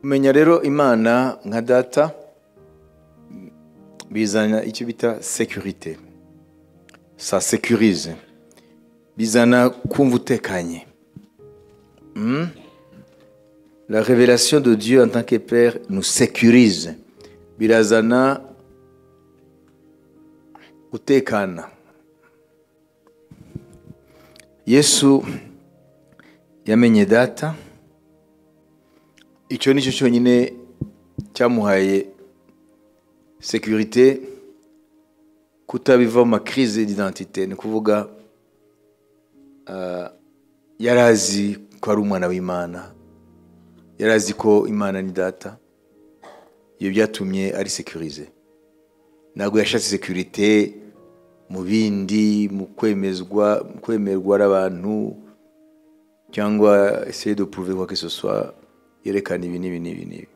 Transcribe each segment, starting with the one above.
Kumenya rero Imana nka data bizana icyo bita sécurité, ça sécurise, bizana kumva utekanye. La révélation de Dieu en tant que Père nous sécurise, birazana gutekana. Yesu yamenye data, icyo nicyo cyonyine cyamuhaye sécurité, kutabiva mu crise d'identité. Ni kuvuga yarazi ko ari umwana w'Imana, yarazi ko Imana ni data. Iyo byatumye ari sécurisé. Ntabwo yashatse sécurité mu bindi, mu kwemezwa, kwemerwa n'abantu, cyangwa essayer de prouver quoi que ce soit, yerekana ibi n'ibi n'ibi n'ibi.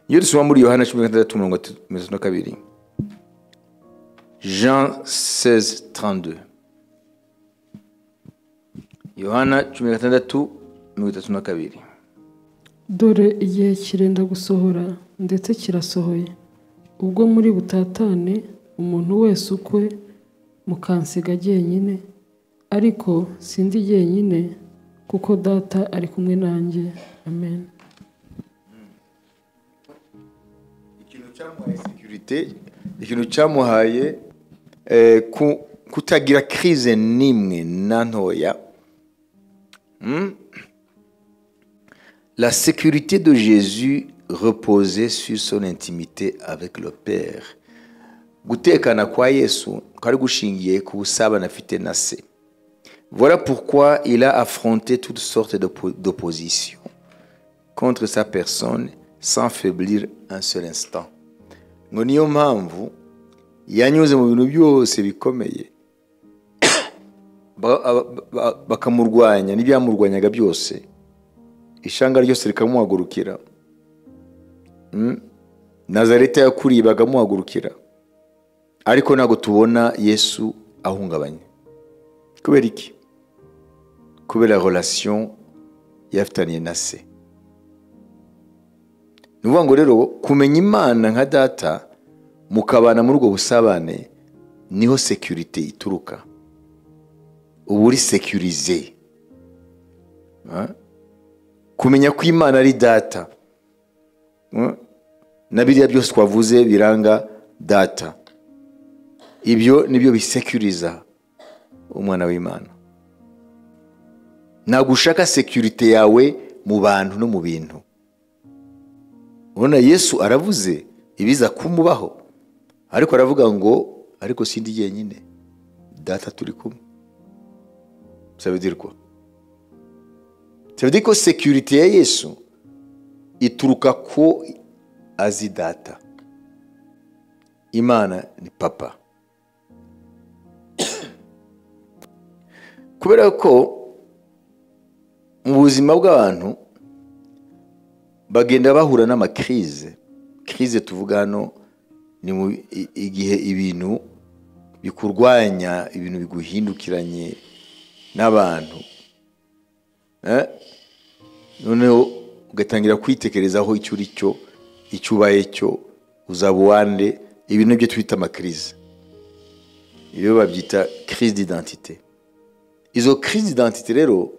Iyo dusoma muri Yohana 16:32, Jean 16:32, Yohana 16:32. Dore igihe kirenda gusohora, ndetse kirasohoye, ubwo muri butatane umuntu wese ukwe mukansiga jyenyine, ariko sindi jyenyine kuko data ari kumwe nanjye. Amen. Ikintu cyamuhaye sécurité, ikintu cyamuhaye kutagira crise nimwe na ntoya. La sécurité de Jésus reposait sur son intimité avec le Père. Gutekana kwa Yesu kwari gushingiye ku busabane afite na se. Voilà pourquoi il a affronté toutes sortes d'oppositions contre sa personne sans faiblir un seul instant. Ngo niyo mpamvu yanyuze mu bintu byose bikomeye, bakamurwanya n'ibyamurwanyaga byose, ishanga ryose rikamuhagurukira. Nazareta yakuriye bakamuhagurukira, ariko ntabwo tubona Yesu ahungabanye. Kubera iki? Kubera relation yafitaniye na se. Ni ukuvuga ngo rero kumenya Imana nka data mukabana muri ubwo busabane, niho sécurité ituruka. Uba uri sécurisé. Kumenya ko Imana ari data, na biriya byose twavuze biranga data, ibyo nibyo bisekuriza umwana w'Imana. Ntabwo ushaka sécurité yawe mu bantu no mu bintu. Ubona Yesu aravuze ibiza kumubaho, ariko aravuga ngo ariko sindi jyenyine, data turi kumwe. Ça veut dire quoi? Ça veut dire ko sécurité ya Yesu ituruka ko azi data. Imana ni papa. Kubera ko mu buzima bw'abantu bagenda bahura n'amakrize. Krize tuvuga hano ni igihe ibintu bikurwanya, ibintu biguhindukiranye n'abantu, noneho ugatangira kwitekerezaho icyo uri cyo, icyo ubaye cyo, uzaba uwande. Ibintu byo twita amakrize, ibyo babyita crise d'identité. Izo crise d'identité rero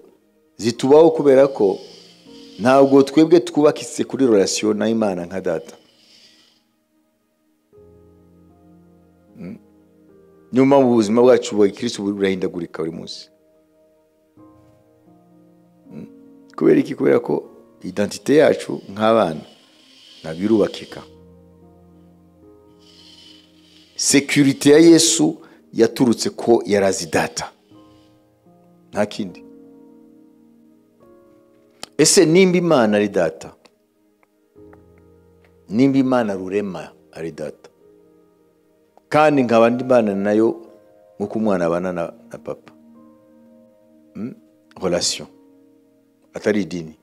zitubaho kubera ko ntabwo twebwe twubakitse kuri relation na Imana nka data. Niyo mpamvu ubuzima bwacu bwa Kristo burahindagurika buri munsi. Kubera iki? Kubera ko identité yacu nk'abana ntabwo irubakika. Sécurité ya Yesu yaturutse ko yarazi data, nta kindi. Ese nimba Imana ari data, nimba Imana rurema ari data, kandi nkaba ndi Imana nayo nk'uko umwana abana na papa, relation atari idini,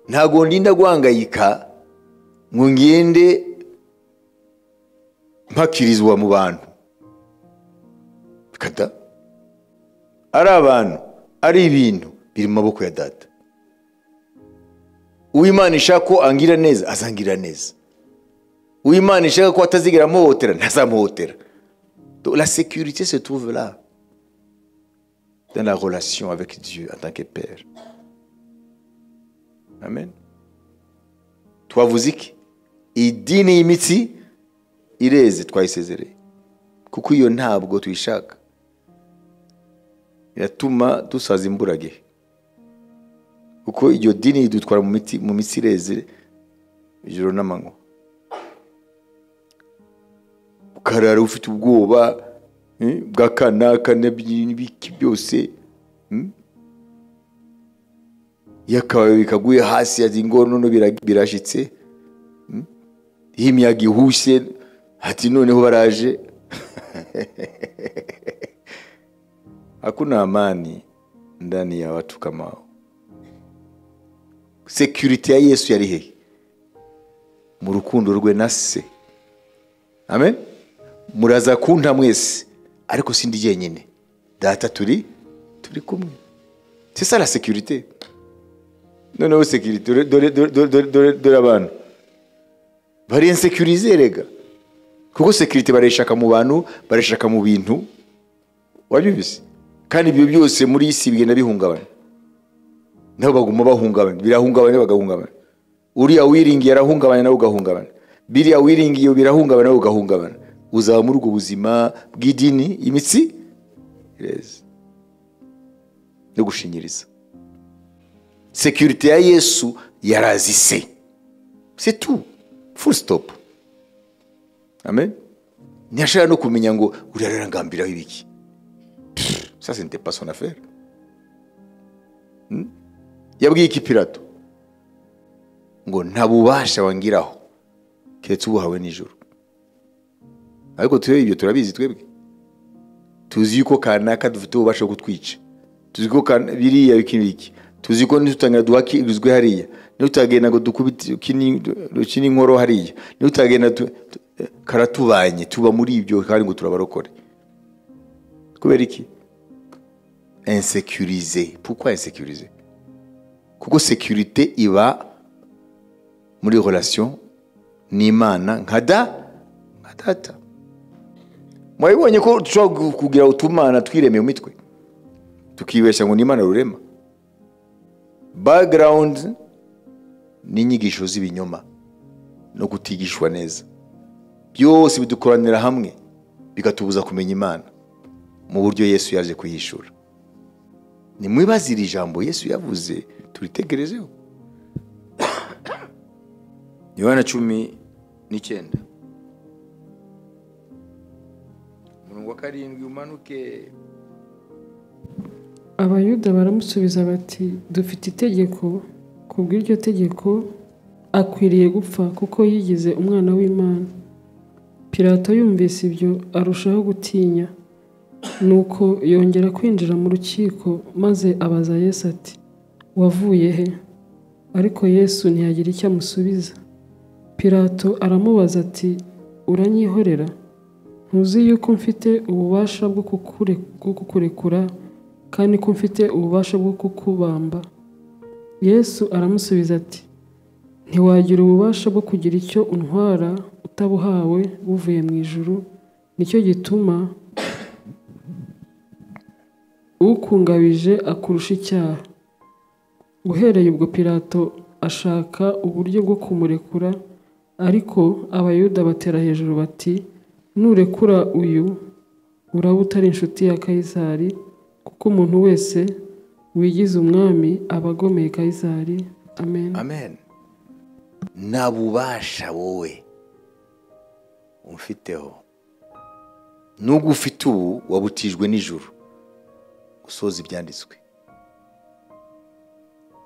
ntabwo ndinda guhangayika ngo ngende mpakirizwa mu bantu. Kata ari abantu, ari ibintu biri mu maboko ya data. Uwimana ishaka ko angira neza azangira neza. Uwimana ishaka ko atazigera amuhotera ntazamuhotera. Donc la sécurité se trouve là, dans la relation avec Dieu en tant que Père. Amen. Twavuze iki? Idini y'imitsi ireze twayisezereye, kuko iyo ntabwo tuyishaka, iratuma dusaza imburagihe, kuko iyo dini idutwara mu mitsi ireze ijoro n'amanywa, ukarara ufite ubwoba bw'akanaka n'ibiki byose, iyo akababi kaguye hasi ati ngo none birashitse, iyo imiyaga ihushye ati noneho baraje. Hakuna amani ndani ya watu kama hao. Security ya Yesu yari he? Mu rukundo rwe na se. Amen. Muraza kunta mwese, ariko sindi jyenyine, data turi kumwe. C'est ça la sécurité. Noneho sécurité, dore abantu bari insécurisé rega, kuko sécurité barayishaka mu bantu, barayishaka mu bintu, wabyumvise? Kandi ibyo byose muri isi bigenda bihungabana, nabo baguma bahungabana, birahungabana bagahungabana. Uriya wiringiye arahungabana nawe ugahungabana, biriya wiringiye birahungabana nawe ugahungabana. Uzaba muri ubwo buzima bw'idini imitsi ireze no gushinyiriza. Sécurité ya Yesu yarazise, c'est tout, full stop. Amen. Ntiyashaka no kumenya ngo uriya arangambiraho ibiki. Ça, ce n'était pas son affaire. Yabwiye iki Pilato? Ngo nta bubasha wangiraho keretse ubuhawe n'ijuru. Ariko twebwe ibyo turabizi, twebwe tuzi yuko kanaka dufite ububasha bwo kutwica, tuzi ko biriya biki, tuzi ko nitutangana duhakirizwe hariya, nitutagenda ngo dukubite dukine inkoro hariya, nitutagenda karatubanye, tuba muri ibyo kandi ngo turabarokore. Kubera iki? Insécurisé. Pourquoi insécurisé? Kuko sécurité iba muri relation n'Imana nka data. Mwabibonye ko dushobora kugira utumana twiremeye mu mitwe, tukibesha ngo n'Imana rurema. Background n'inyigisho z'ibinyoma no kutigishwa neza, byose bidukoranira hamwe bikatubuza kumenya Imana mu buryo Yesu yaje kuyishura. Nimwibaze iri jambo Yesu yavuze, turitegerezeho. Yohana 19 umurongo wa 7 umanuke. Abayuda baramusubiza bati, dufite itegeko, kubw'iryo tegeko akwiriye gupfa kuko yigize umwana w'Imana. Pilato yumvise ibyo arushaho gutinya, nuko yongera kwinjira mu rukiko maze abaza Yesu ati, wavuye he? Ariko Yesu ntiyagira icyo amusubiza. Pilato aramubaza ati, uranyihorera? Ntuzi yuko mfite ububasha bwo kukurekura kandi ko mfite ububasha bwo kukubamba? Yesu aramusubiza ati, ntiwagira ububasha bwo kugira icyo untwara utabuhawe buvuye mu ijuru, nicyo gituma ukungabije akurusha icyaha. Uhereye ubwo Pilato ashaka uburyo bwo kumurekura, ariko Abayuda batera hejuru bati, nurekura uyu uraba utari inshuti ya Kayisari, kuko umuntu wese wigize umwami aba agomeye Kayisari. Amen. Amen. Nta bubasha wowe umfiteho, nubwo ufite ubu wabutijwe n'ijuru. Gusoza ibyanditswe,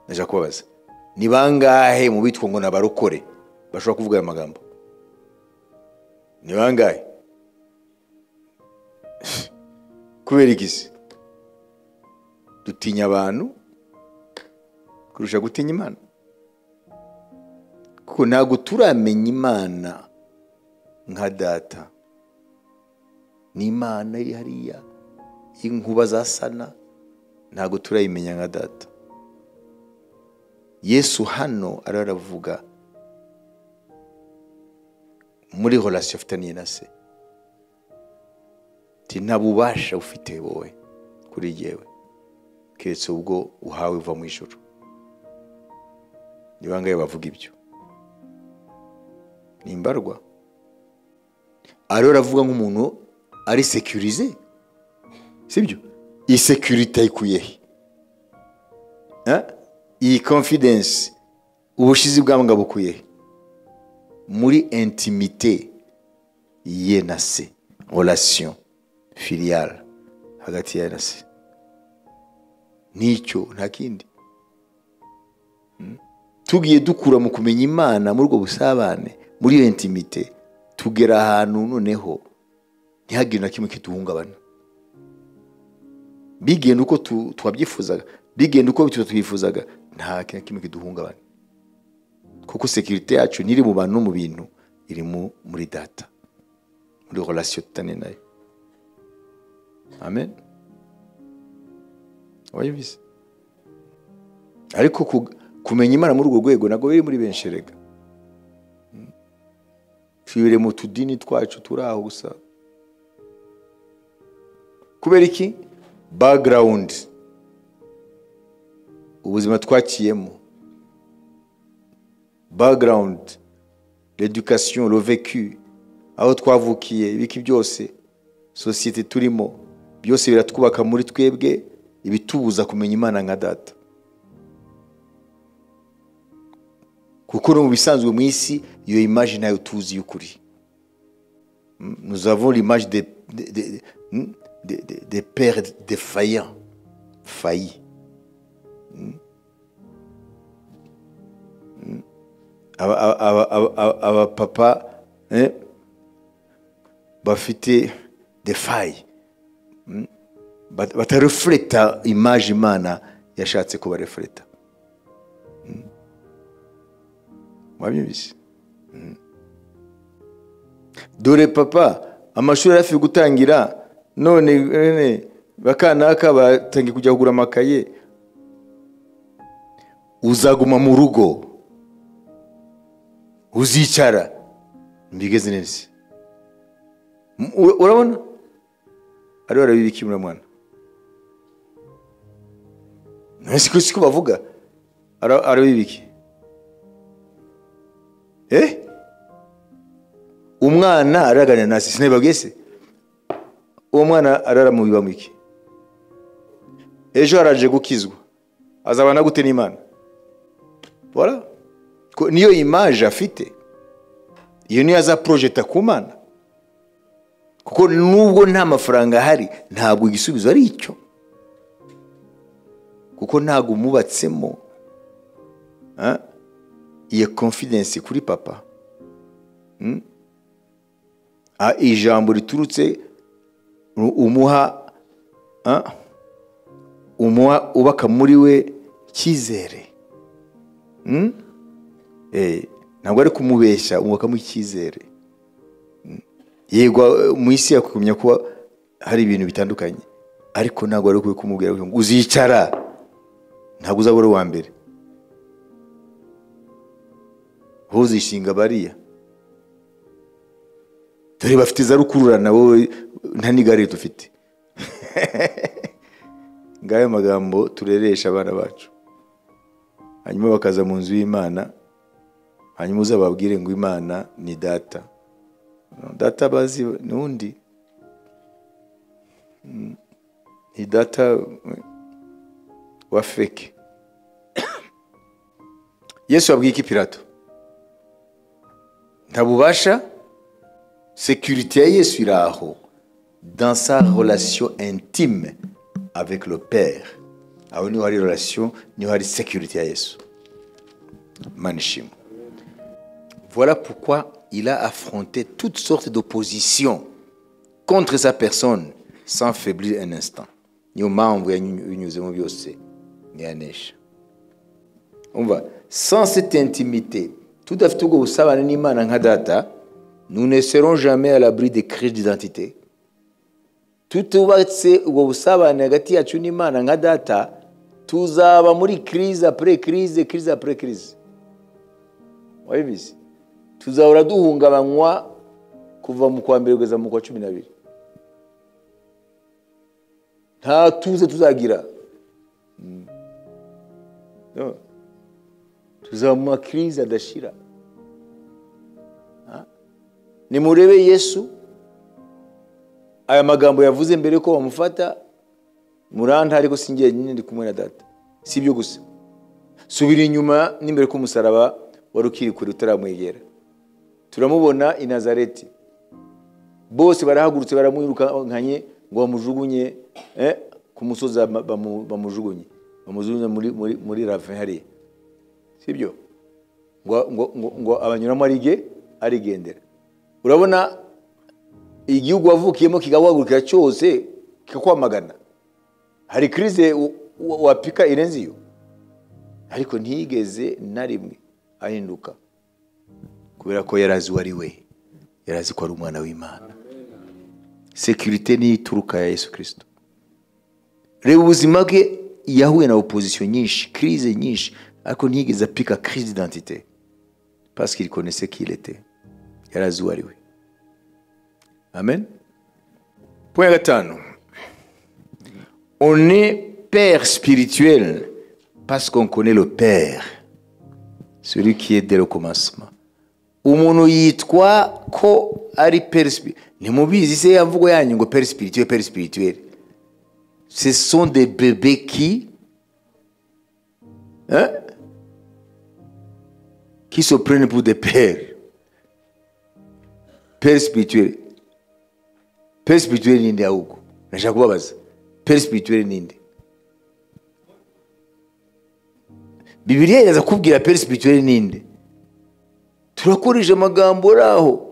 ndaje kubabaza, ni bangahe mu bitwa ngo nabarokore bashobora kuvuga aya magambo? Ni bangahe? Kubera iki se? Dutinya abantu kurusha gutinya Imana, kuko ntabwo turamenya Imana nka data. Ni Imana iri hariya inkuba zasana, ntabwo turayimenya nka data. Yesu hano aravuga muri relation afitaniye na se, ati nta bubasha ufite wowe kuri jyewe keretse ubwo uhawe uva mu ijuru. Ni bangahe bavuga ibyo? Ni imbarwa. Ariho aravuga nk'umuntu ari sécurisé, sibyo? Iyi sécurité ayikuye he? Iyi confidence, ubushizi bw'amanga bukuye he? Muri intimité ye na se, relation filiale hagati ya na se, nicyo, nta kindi. Tugiye dukura mu kumenya Imana, muri ubwo busabane, muri iyo intimité, tugera ahantu noneho ntihagire na kimwe kiduhungabana. Bigenda uko twabyifuzaga, bigenda uko twifuzaga, nta kintu na kimwe kiduhungabana, kuko sécurité yacu ntiri mu bantu no mu bintu, iri muri Data, muri relation dufitanye nayo. Amen. Wayumvise? Ariko kumenya Imana muri urwo rwego ntabwo biri muri benshi rega. Twibere mu tudini twacu turi aho gusa. Kubera iki? Background, ubuzima twakiyemo, background, l'éducation, le vécu, aho twavukiye, ibiki byose, société turimo, byose biratwubaka muri twebwe ibitubuza kumenya Imana nka Data. Kuko no mu bisanzwe mu isi iyo image nayo tuzi y'ukuri. Nous avons l'image des pères défaillants, faillis. Abapapa bafite des failles, batarefleta image Imana yashatse ko barefleta. Wabyumvise? Dore papa, amashuri hafi gutangira, none bakanaka batangiye kujya kugura amakaye, uzaguma mu rugo, uzicara mbigeze neza. Urabona ariho arabibika mwana. Siko bavuga arabibiki. Umwana araganira nasi, sinababwiye se? Uwo mwana araramubiba mu iki? Ejo araje gukizwa, azabana gute n'Imana? Voilà. Niyo image afite, iyo niyo aza projeta ku Mana. Kuko nubwo nta mafaranga ahari, ntabwo igisubizo ari icyo, kuko ntabwo umubatsemo iyo confidence kuri papa. Ijambo riturutse umuha ubaka muri we icyizere. Ntabwo ari kumubeshya, umubakamo icyizere. Yego mu isi yakumenya kuba hari ibintu bitandukanye, ariko ntabwo ari kumubwira ngo uzicara, ntabwo uzabura uwa mbere, uzishinga bariya dore bafite za rukururana, wowe nta n'igare dufite. Ngayo magambo tureresha abana bacu, hanyuma bakaza mu nzu y'Imana, hanyuma uzababwire ngo Imana ni Data. Data bazi n'undi ni Data wa fake. Yesu abwiye iki Pilato? Nta bubasha. Sécurité ya Yesu iri aho, dans sa relation intime avec le Père. Aho niho hari relation, niho hari sécurité ya Yesu. Imana ishimwe. Voilà pourquoi il a affronté toutes sortes d'oppositions contre sa personne sans faiblir un instant. Niyo mpamvu yanyuzemo byose ntiyanesha. Umva, sans cette intimité, tudafite ubwo busabane n'Imana nka Data, nous ne serons jamais à l'abri des crises d'identité. Tutubatse ubwo busabane hagati yacu n'Imana nka Data, Tuzaba muri crise après crise, crise après crise. Wabizi, tuzahora duhungabanywa kuva mu kwa mbere kugeza mu kwa 12. Nta tuze tuzagira. No. Tuzaba mu crise adashira. Nimurebe Yesu, aya magambo yavuze mbere ko bamufata, muranta ariko singiye nyine ndi kumwe na data. Si ibyo gusa, subira inyuma n'imbere ko umusaraba wari ukiri kure utaramwegera. Turamubona i Nazareti, bose barahagurutse baramwirukankanye ngo bamujugunye ku musozi, bamujugunye bamujugunye muri ravin hariya, sibyo? Ngo abanyuramo arige arigendera. Urabona igihugu wavukiyemo kikaguhagurukira cyose kikakwamagana, hari crise wapika irenze iyo. Ariko ntiyigeze na rimwe ahinduka, kubera ko yarazi uwo ari we, yarazi ko ari umwana w'Imana. Sécurité ni ituruka ya Yesu Kristo. Reba ubuzima bwe, yahuye na opposition nyinshi, crise nyinshi, ariko ntiyigeze apika crise d'identité, parce qu'il connaissait qui il était. Yarazi uwo ari we. Amen. Point ya gatanu, on est père spirituel parce qu'on connaît le Père, celui qui est dès le commencement. Umuntu yitwa ko ari père spirituel, ntimubizi se ya mvugo yanyu ngo père spirituel, père spirituel? Ce sont des bébés qui, hein, qui se prennent pour des pères. Père spirituel. Père spirituel ninde ahubwo? Ndashaka kubabaza. Père spirituel ninde? Bibiliya iraza kubwira père spirituel ninde? Turakoresha amagambo raho.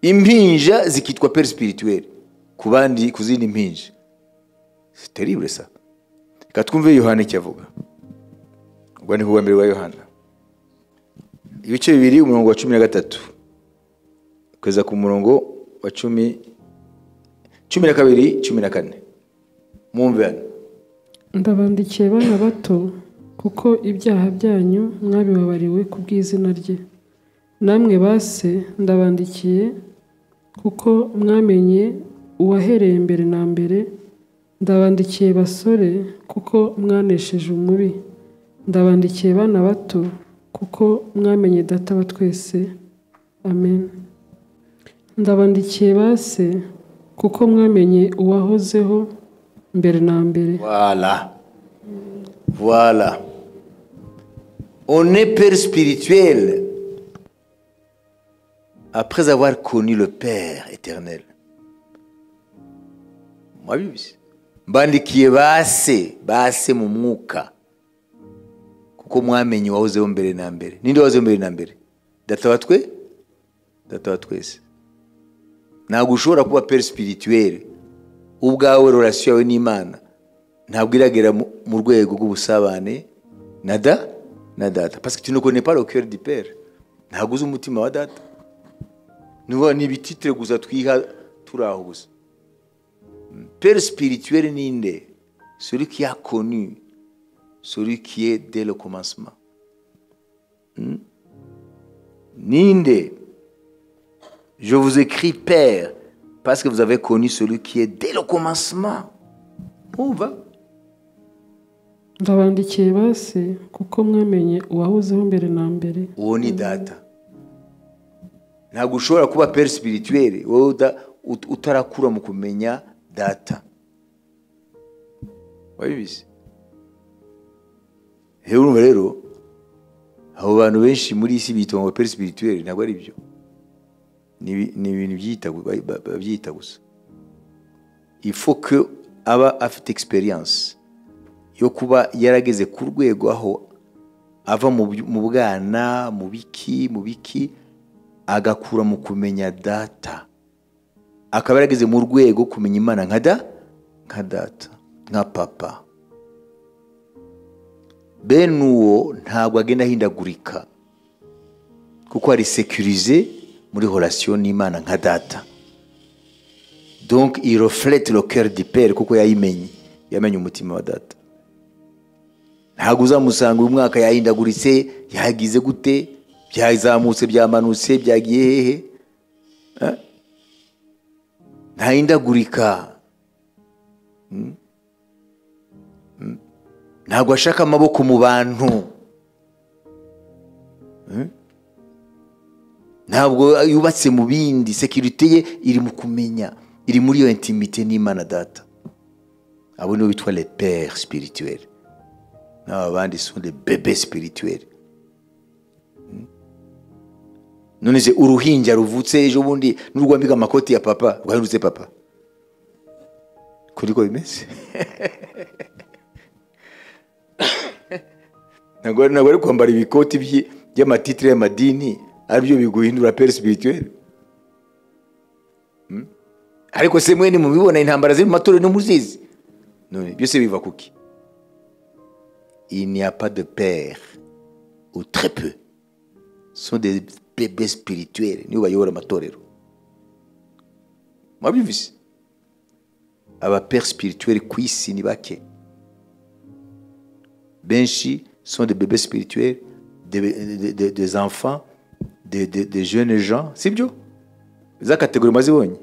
Impinja zikitwa père spirituel ku bandi, ku zindi mpinja. C'est terrible ça. Reka twumve Yohana icyo avuga. Ubwo ni kuwa mbere wa Yohana, ibice 2, umurongo wa 13 kugeza ku murongo wa 10, 12, 14. Mwumve hano. Ndabandikiye bana bato, kuko ibyaha byanyu mwabibabariwe ku bw'izina rye. Namwe base ndabandikiye, kuko mwamenye uwahereye mbere na mbere. Ndabandikiye basore, kuko mwanesheje umubi. Ndabandikiye bana bato, kuko mwamenye data wa twese. Amen. Ndabandikiye base, kuko mwamenye uwahozeho mbere na mbere. Voilà. Voilà. On est père spirituel après avoir connu le Père éternel. Mwabizi. Mbandikiye base, base mu mwuka, kuko mwamenye uwahozeho mbere na mbere. Ninde wahozeho mbere na mbere? Data wa twe? Data wa twese. Ntabwo ushobora kuba père spirituel ubwawe relation yawe n'Imana ntabwo iragera mu rwego rw'ubusabane na data, parce que tu ne connais pas le cœur du Père. Ntabwo uzi umutima wa data. Ni ibititre gusa twiha turi aho gusa. Père spirituel ninde? Celui qui a connu celui qui est dès le commencement. Ninde? Je vous écris Père parce que vous avez connu celui qui est dès le commencement. On va. Ndabandikiye base, kuko mwamenye uwahozeho mbere na mbere. Uwo ni data. Ntabwo ushobora kuba père spirituel wowe utarakura mu kumenya data. Wabizi? Urumva rero abo bantu benshi muri isi bitwa ngo père spirituel, ntabwo ari byo. Ni ibintu babyita gusa. Il faut que aba afite experience yo kuba yarageze ku rwego aho ava mu bwana, mu biki agakura mu kumenya data, akaba yarageze mu rwego kumenya Imana nka data, nka papa. Bene uwo ntabwo agenda ahindagurika, kuko ari sécurisé muri relation n'Imana nka data. Donc il reflète le cœur du Père, kuko yayimenye. Yamenye umutima wa data. Ntabwo uzamusanga uyu mwaka yahindaguritse, yagize gute, byazamutse, byamanutse, byagiye hehe. Ntahindagurika. Ntabwo ashaka amaboko mu bantu. Ntabwo yubatse mu bindi. Sécurité ye iri mu kumenya, iri muri iyo intimité n'Imana data. Abo nibo bitwa les pères spirituels. N'aba bandi sont des bébés spirituels. None se uruhinja ruvutse ejo bundi n'urwambika amakoti ya papa rwahindutse papa? Kuri ko bimeze. Ntabwo ari kwambara ibikoti by'amatitire y'amadini aribyo biguhindura père spirituel. Ariko se mwene mubibona intambara ziri mu matorero no muzizi. None byose biva kuki? Il n'y a pas de père, ou très peu. Ce sont des bébés spirituels nibo bayobora amatorero. Mwabyumvise? Aba pères spirituels ku isi ni bake. Benshi sont des bébés spirituels, des enfants, des jeunes gens, sibyo? Za catégorie mazibonye.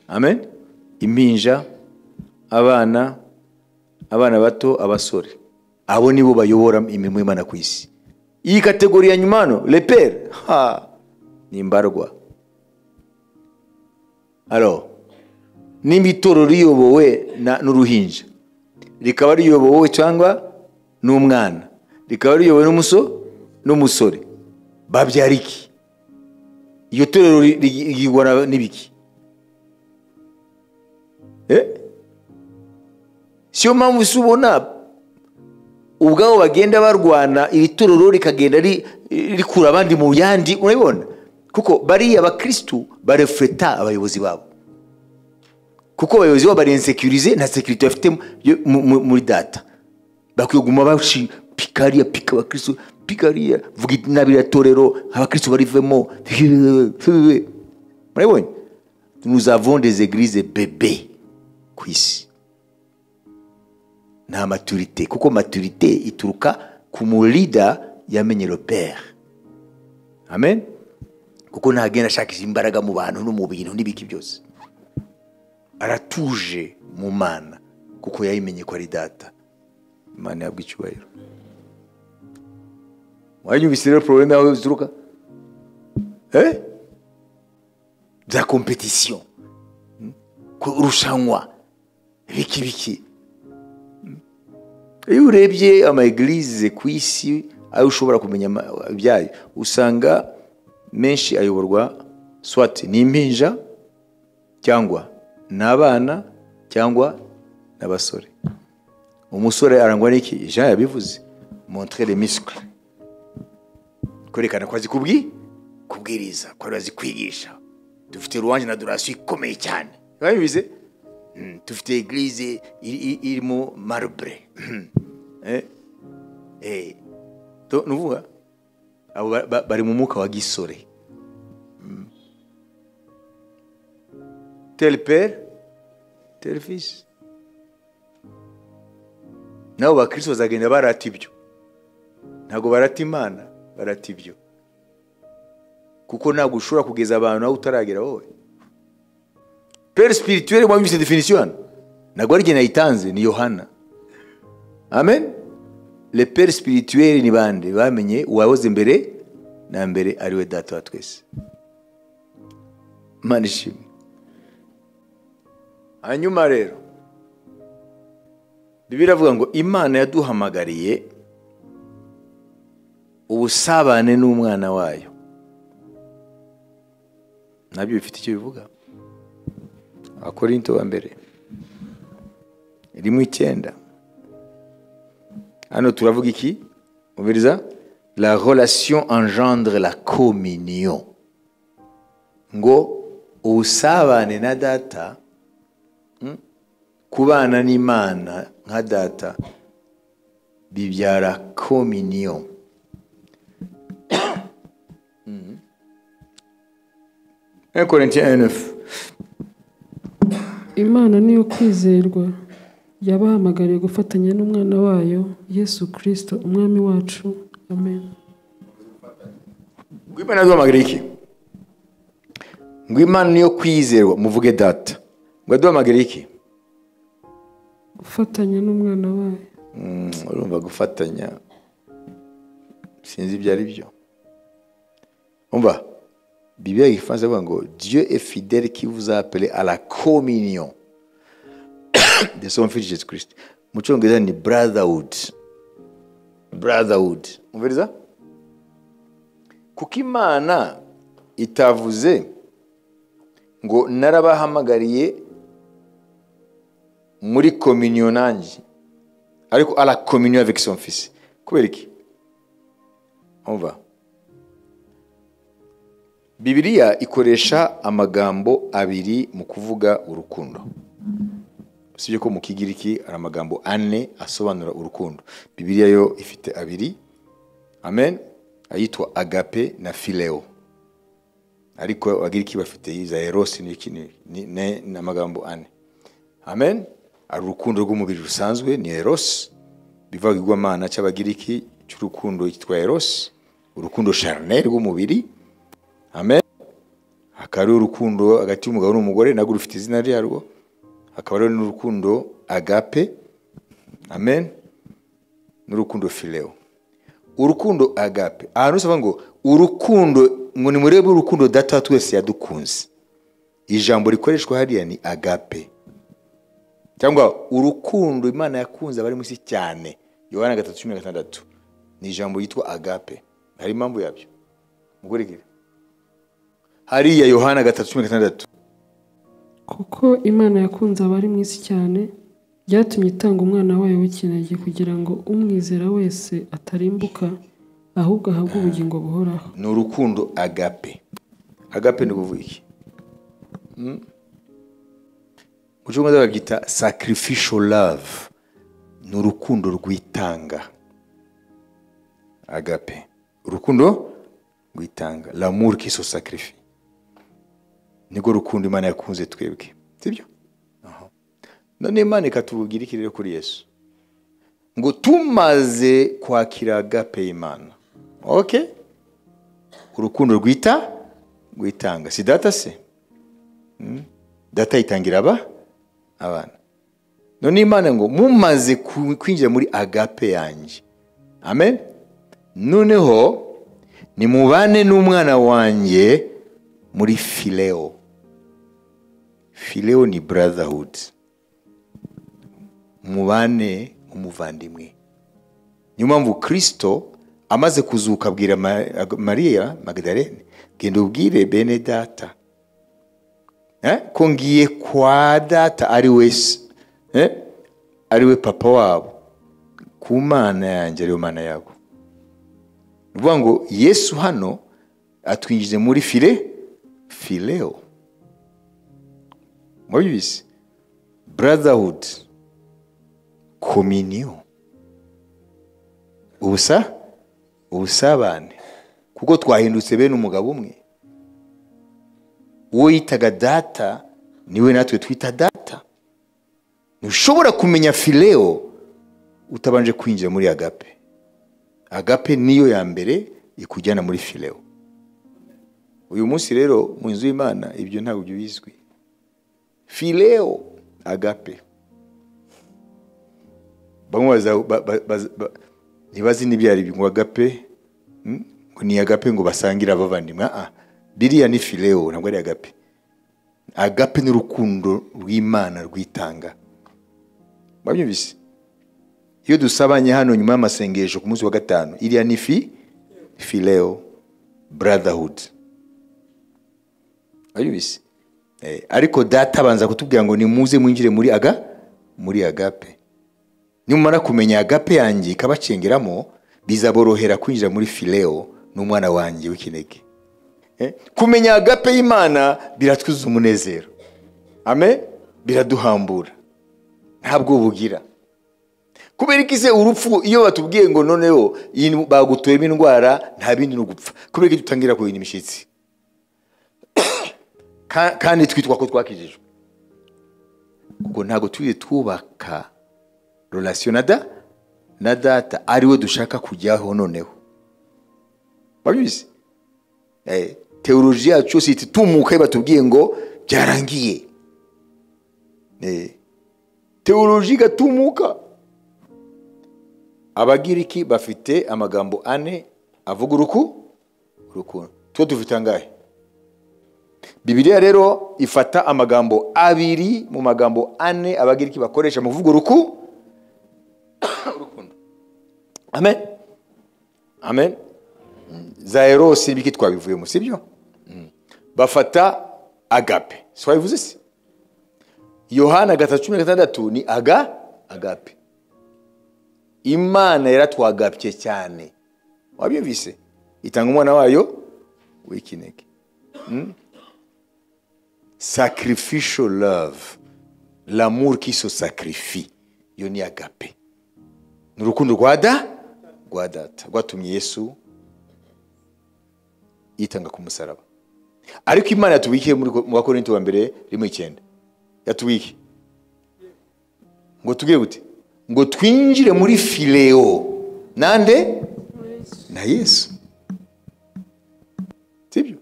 Amen. Impinja, abana, abana bato, abasore. Abo nibo bayobora imirimo y'Imana ku isi. Iyi catégorie ya nyuma hano, les pères, ha, ni imbarwa. Alors, nimba itorero riyobowe n'uruhinja, rikaba riyobowe cyangwa n'umwana, rikaba riyobowe n'umusore, babyara iki? Iyo torero rigirwa n'ibiki? Siyo mpamvu se ubona ubwabo bagenda barwana, iri torero rikagenda rikura abandi mu yandi, urabibona? Kuko bariya abakristu barefleta abayobozi babo. Kuko abayobozi babo bari insécurisé, nta sécurité bafite muri data. Bakwiye kuguma bashi pikariya, pika abakristu, pikariya, vuga nabi iriya torero, abakristu barivemo. Murabibonye? Nous avons des églises bébés ku isi. Nta maturité, kuko maturité ituruka ku mulida yamenye le père. Amen. Kuko ntagenda ashakisha imbaraga mu bantu no mu bintu n'ibiki byose. Aratuje mu Mana kuko yayimenye ko ari data. Imana yabwa icyubahiro. Wanyumvise rero problème yawe zituruka? Za compétition, kurushanwa, biki biki. Iyo urebye ama église ku isi ayo ushobora kumenya ibyayo, usanga menshi ayoborwa soit n'impinja cyangwa n'abana cyangwa n'abasore. Umusore arangwa n'iki? Jean yabivuze, montrer les muscles, kwerekana ko azi kubwiriza, ko azi kwigisha. Dufite louange na adoration ikomeye cyane. Babivuze? Dufite église irimo marbre. Nuvuga abo bari mu mwuka wa gisore. Tel père, tel fils. Nabo bakristo bazagenda barata ibyo. Ntabwo barata Imana, barata ibyo. Kuko ntabwo ushobora kugeza abantu aho utaragera wowe. Père spirituel, moi, cette définition. Ntabwo ari jye nayitanze, ni Yohana. Amen. Les pères spirituels ni bande bamenye uwahoze mbere na mbere ari we data wa twese. Imana ishimwe. Hanyuma rero Bibiliya iravuga ngo Imana yaduhamagariye ubusabane n'umwana wayo. Nabyo bifite icyo bivuga. Abakorinto ba mbere 1:9. Hano turavuga iki? Umviriza? La relation engendre la communion. Ngo ubusabane na data, kubana n'Imana nka data bibyara communion. 1 Corinthiens 1:9. Imana niyo kwizerwa. Yabahamagariye gufatanya n'umwana wayo Yesu Kristo umwami wacu. Amen. Ngo Imana yaduhamagariye iki? Ngo Imana niyo kwizerwa, muvuge data. Ngo yaduhamagariye iki? Gufatanya n'umwana wayo. Urumva gufatanya sinzi ibyo ari byo. Umva Bibiliya igifaransa ivuga ngo Dieu est fidèle qui vous a appelé à la communion de son fils Jésus Christ. Mu cyongereza ni brotherhood. Brotherhood. Umviriza? Kuko Imana itavuze ngo narabahamagariye muri communion nanjye, ariko à la communion avec son fils. Kubera iki? Umva, Bibiliya ikoresha amagambo abiri mu kuvuga urukundo. Usibye ko mu Kigiriki ari amagambo ane asobanura urukundo, Bibiliya yo ifite abiri. Amen. Ayitwa agape na phileo, ariko Abagiriki bafite iza eros n'iki ni amagambo ane. Amen. Ari urukundo rw'umubiri rusanzwe ni eros, bivuga igwamana cy'Abagiriki cy'urukundo cyitwa eros, urukundo charnel rw'umubiri. Amen. Hakaba ari urukundo hagati y'umugabo n'umugore narwo rufite izina ryarwo. Hakaba ari n'urukundo agape. Amen. N'urukundo phileo. Urukundo agape, ahantu usaba ngo urukundo, ngo nimurebe urukundo data wa twese yadukunze. Ijambo rikoreshwa hariya ni agape, cyangwa urukundo Imana yakunze abari mu isi cyane. Yohana 3:16 ni ijambo yitwa agape. Hari impamvu yabyo, mukurikire hariya Yohana 3:16. Kuko Imana yakunze abari mu isi cyane, byatumye itanga umwana wayo w'ikinege kugira ngo umwizera wese atarimbuka ahubwo ahabwe ubugingo buhoraho. Ni urukundo agape. Agape ni kuvuga iki? Mu cyongereza babyita sacrificial love. Ni urukundo rwitanga. Agape, urukundo rwitanga, l'amour qui se sacrifie. Niko rukundo Imana yakunze twebwe, sibyo? None Imana ikatubwira iki rero kuri Yesu? Ngo tumaze kwakira agape y'Imana. Okay? Urukundo rwita rwitanga. Si data se? Data yitangira abana. None Imana ngo mumaze kwinjira muri agape yanjye. Amen. Noneho nimubane n'umwana wanjye muri phileo. Phileo ni brotherhood. Mubane umuvandimwe. Niyo mpamvu Kristo amaze kuzuka abwira Mariya Magdalene, genda ubwire bene data ko ngiye kwa data ari we, ari we papa wabo, ku Mana yanjye ariyo Mana yabo. Uvuga ngo Yesu hano atwinjize muri phileo. Mwabizi? Brotherhood, communion, ubusabane, kuko twahindutse bene umugabo umwe. Uwo yitaga data niwe natwe twita data. Ntushobora kumenya phileo utabanje kwinjira muri agape. Agape niyo ya mbere ikujyana muri phileo. Uyu munsi rero mu nzu y'Imana ibyo ntabwo bizwi. Phileo, agape. Bamwe ntibazi n'ibyari ngo agape, ngo ni agape ngo basangira abavandimwe. Biriya ni phileo, ntabwo ari agape. Agape ni urukundo rw'Imana rwitanga. Mwabyumvise? Iyo dusabanye hano nyuma y'amasengesho ku munsi wa gatanu, iriya ni phileo, brotherhood. Mwabyumvise? Ariko data abanza kutubwira ngo nimuze mwinjire muri agape. Nimumara kumenya agape yanjye ikabacengeramo, bizaborohera kwinjira muri phileo n'umwana wanjye w'ikinege. Kumenya agape y'Imana biratwuzuza umunezero. Amen. Biraduhambura, ntabwo bugira. Kubera iki se urupfu iyo batubwiye ngo noneho bagutoyemo indwara nta bindi no gupfa, kubera iki dutangira kurinda imishitsi kandi twitwa ko twakijijwe? Kuko ntabwo turi twubaka Relation na data ariwe dushaka kujyaho noneho. Wabizi? Théologie yacu yose itumuka batubwiye ngo byarangiye. Théologie gatumuka. Abagiriki bafite amagambo ane avuga urukundo. Twe dufite angahe? Bibiliya rero ifata amagambo abiri mu magambo ane abagiriki bakoresha mu kuvuga urukundo. Amen. Amen. Za eros ibiki twabivuyemo, sibyo? Bafata agape. Swabivuze se? Yohana 3:16 ni agape. Imana yaratwagapye cyane. Wabyumvise? Itanga umwana wayo w'ikinege. Sacrificial love. L'amour qui se sacrifie. Iyo ni agape. Ni urukundo rwa data rwatumye Yesu yitanga ku musaraba. Ariko Imana yatubikiye muri mu Bakorinto wa mbere 1:9. Yatubiki ngo tugiye gute? Ngo twinjire muri fileo nande na Yesu. Sibyo?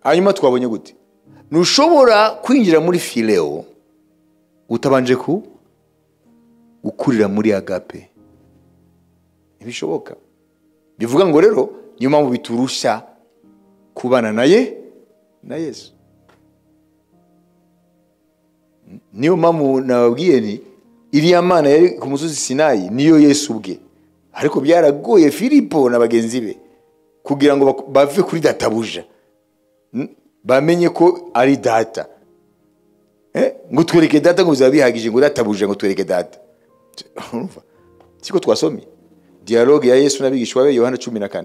Hanyuma twabonye gute? Ntushobora kwinjira muri fileo utabanje ku gukurira muri agape. Ntibishoboka. Bivuga ngo rero niyo mpamvu biturusha kubana naye na Yesu. Niyo mpamvu nababwiye ni iriya mana yari ku musozi Sinayi niyo Yesu ubwe. Ariko byaragoye Filipo na bagenzi be kugira ngo bave kuri databuja, bamenye ko ari data. Ngo twereke data ngo bizabihagije, ngo databuja ngo twereke data. Urumva? Siko twasomye dialogue ya Yesu n'abigishwa be Yohana 14.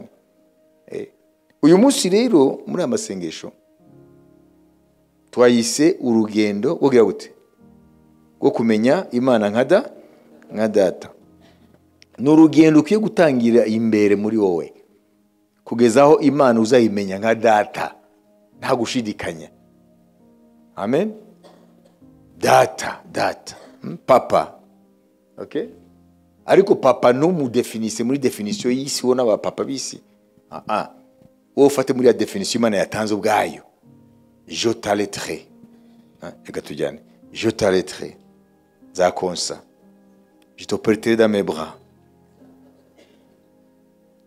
Uyu munsi rero muri amasengesho twayise urugendo rwo gute? Rwo kumenya Imana nka data. Ni urugendo ukwiye gutangira imbere muri wowe kugeza aho Imana uzayimenya nka data nta gushidikanya. Amen. Data, data, papa. Okay? Ariko papa numudefinise muri definition y'isi wo n'aba papa bisi. Wowe ufate muri ya definition Imana yatanze ubwayo. Je t'allaiterai. Reka tujyane. Je t'allaiterai. Nzakonsa. Je te porterai dans mes bras.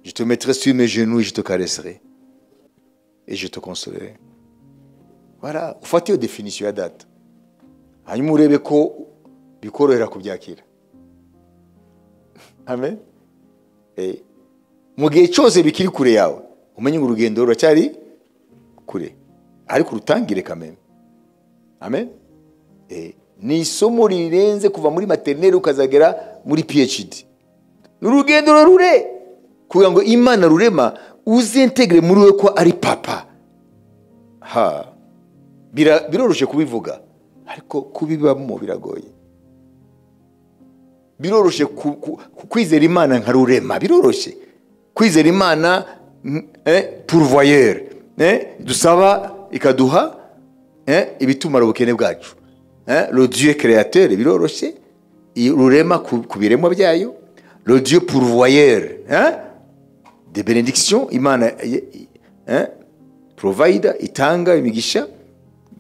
Je te mettrai sur mes genoux et je te caresserai. Et je te consolerai. Voilà, ufate iyo definition ya data. Hanyuma urebe ko bikorohera kubyakira. Amen. Mu gihe cyose bikiri kure yawe, umenye ngo urugendo ruracyari kure. Ariko urutangire kameme. Amen. Ni isomo rirenze kuva muri maternelle ukazagera muri PhD. Ni urugendo rurerure kugira ngo Imana rurema uzintegre muri we ko ari papa. Ha. Biroroshe kubivuga, ariko kubibamo biragoye. Biroroshe kwizera Imana nka rurema, biroroshe kwizera Imana pourvoyeur, dusaba ikaduha ibitumara ubukene bwacu, le Dieu créateur, biroroshe rurema ku biremwa byayo, le Dieu pourvoyeur des bénédictions, Imana provider, itanga imigisha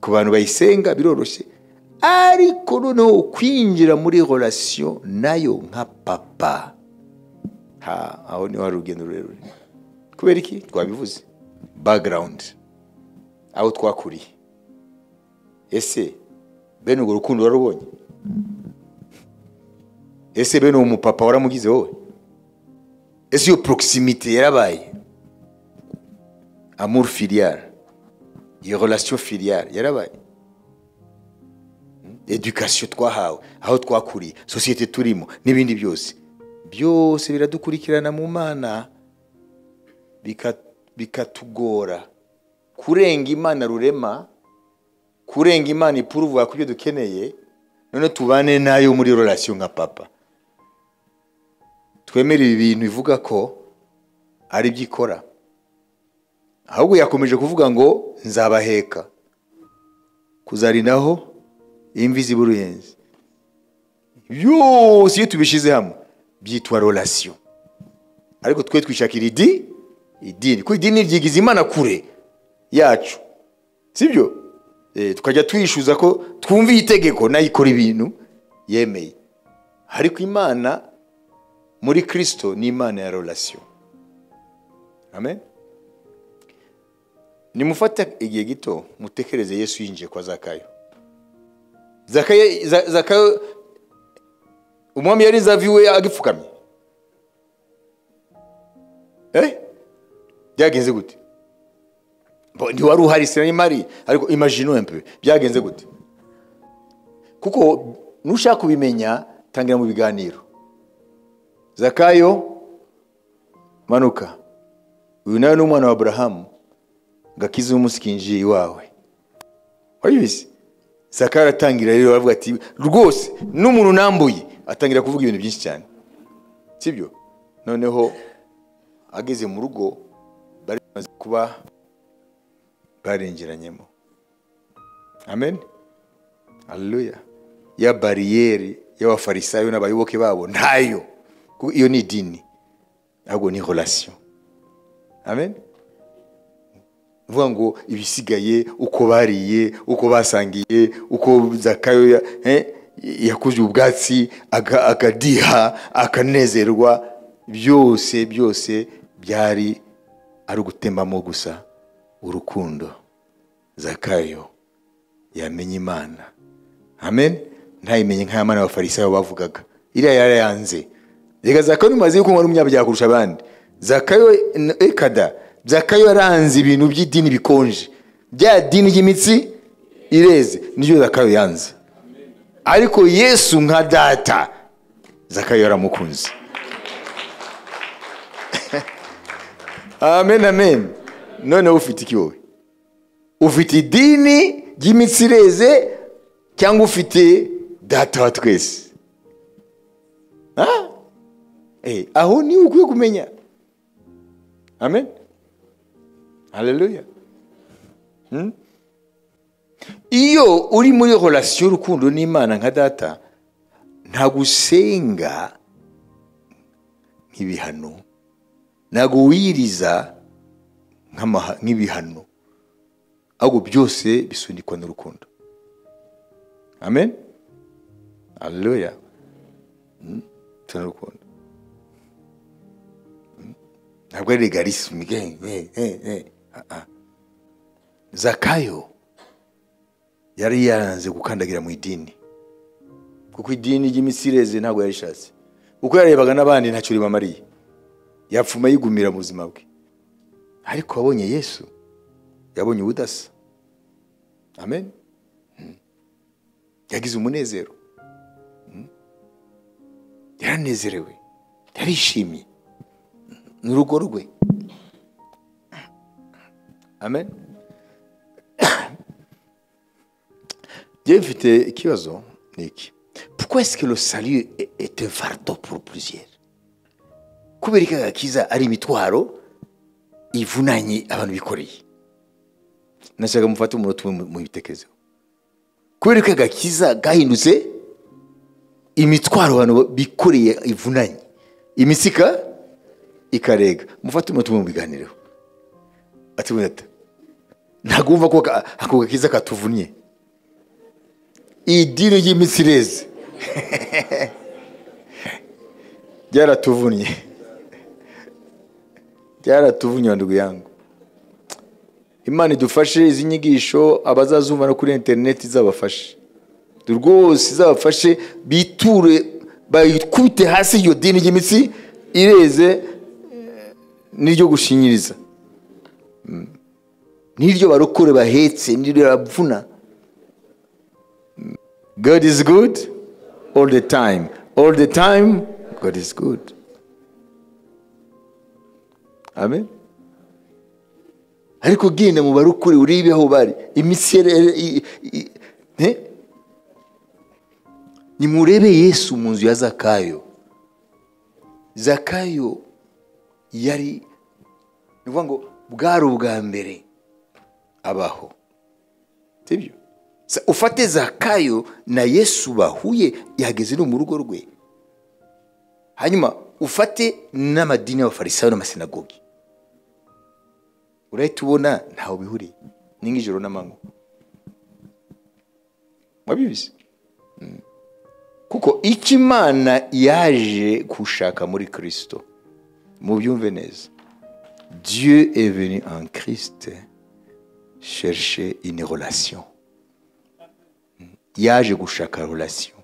ku bantu bayisenga, biroroshe. Ariko noneho kwinjira muri relation nayo nka papa, aho niho hari urugendo rurerure. Kubera iki? Twabivuze background, aho twakuriye. Ese bene urwo rukundo warubonye? Ese bene uwo mupapa waramugize wowe? Ese iyo proximité yarabaye? Amour filial, iyo relation filiale yarabaye? Education twahawe, aho twakuriye, société turimo n'ibindi byose, byose biradukurikirana mu Mana, bikatugora kurenga Imana rurema, kurenga Imana ipuruvuga kubyo dukeneye, none tubane nayo muri relation nka papa. Twemere ibi bintu ivuga ko ari byikora. Ahubwo yakomeje kuvuga ngo nzabaheka kuzarinaho imvi z'uruyenzi. Byose iyo tubishyize hamwe byitwa relation. Ariko twe twishakira idini, kuko idini ryigiza Imana kure yacu, sibyo? Tukajya twishyuza ko twumviye itegeko nayikora ibintu yemeye. Ariko Imana muri Kristo ni Imana ya relation. Amen. Nimufate igihe gito mutekereze Yesu yinjiye kwa Zakayo. Zakayo umwami yari zaviwe agipfukamye. Byagenze gute? Ndi wari uhari sinari mari, ariko imagine un peu byagenze gute? Kuko nushaka kubimenya tangira mu biganiro. Zakayo manuka, uyu nawe ni umwana wa Abrahamu, gakiza umunsi kinjiye iwawe. Wabibise? Zakayo aratangira rero aravuga ati rwose n'umuntu nambuye, atangira kuvuga ibintu byinshi cyane, sibyo? Noneho ageze mu rugo bari bamaze kuba barengeranyemo. Amen, haleluya. Ya bariyeri y'abafarisayo n'abayoboke babo ntayo, kuko iyo ni idini, ahubwo ni relation. Amen. Vuga ngo ibisigaye uko bariye, uko basangiye, uko Zakayo yakuze ubwatsi akadiha akanezerwa, byose byose byari ari ugutembamo gusa urukundo. Zakayo yamenye Imana. Amen. Ntayimenye nk'ayamana abafarisayo bavugaga, iriya yarayanze. Reka Zakayo nimaze yuko wari umunyabyaha kurusha abandi. Zakayo ekada, Zakayo yaranze ibintu by'idini bikonje, bya dini ry'imitsi ireze, niryo Zakayo yanze. Ariko Yesu nka data, Zakayo yaramukunze. Amen, amen. None ufite iki wowe? Ufite idini ry'imitsi ireze cyangwa ufite data wa twese? Aho ni ukwiye kumenya. Amen, haleluya. Iyo uri muri relation y'urukundo n'Imana nka data, ntagusenga nk'ibihano, ntago wiriza nk'ibihano, ahubwo byose bisunikwa n'urukundo. Amen, haleluya. N'urukundo ntabwo ari legalisme. Zakayo yari yaranze gukandagira mu idini, kuko idini ry'imisireze ntabwo yarishatse. Uko yarebaga n'abandi ntacyo ribamariye, yapfuma yigumira mu buzima bwe. Ariko abonye Yesu, yabonye ubudasa. Amen. Yagize umunezero, yaranezerewe, yarishimye n'urugo rwe. Amen. Dieu mfite ikibazo niki. Pourquoi est-ce que le salut est un fardeau pour plusieurs? Kubera iki agakiza ari imitwaro ivunanye abantu bikoreye? Nashaka mufate umunota umwe mu bitekerezo. Kubera iki agakiza gahindutse imitwaro abantu bikoreye ivunanye, imisika ikarega? Mufate umunota umwe mu biganireho. Ati wenda ntagumva ko ako gakiza katuvunnye, idini ry'imitsi ireze byaratuvunnye, byaratuvunnye ndugu yangu. Imana idufashe izi nyigisho abazazumva no kuri internet izabafashe rwose, izabafashe biture, bayikubite hasi iyo dini ry'imitsi ireze n'iryo gushinyiriza, n'iryo barokore bahetse, n'iryo bavuna. God is good all the time. All the time, God is good. Amen. Ariko genda mu barokore uribe aho bari imitsi, nimurebe Yesu mu nzu ya Zakayo. Zakayo yari, ni ngo bwari ubwa mbere abaho, sibyo? Ufate Zakayo na Yesu bahuye yageze no mu rugo rwe, hanyuma ufate n'amadini y'abafarisayo n'amasinagogi, urahita ubona ntaho bihuriye, ni nk'ijoro n'amanywa. Mwabizi kuko icyo Imana yaje gushaka muri Kristo, mubyumve neza, Dieu est venu en Christ chercher une relation. Yaje gushaka relation,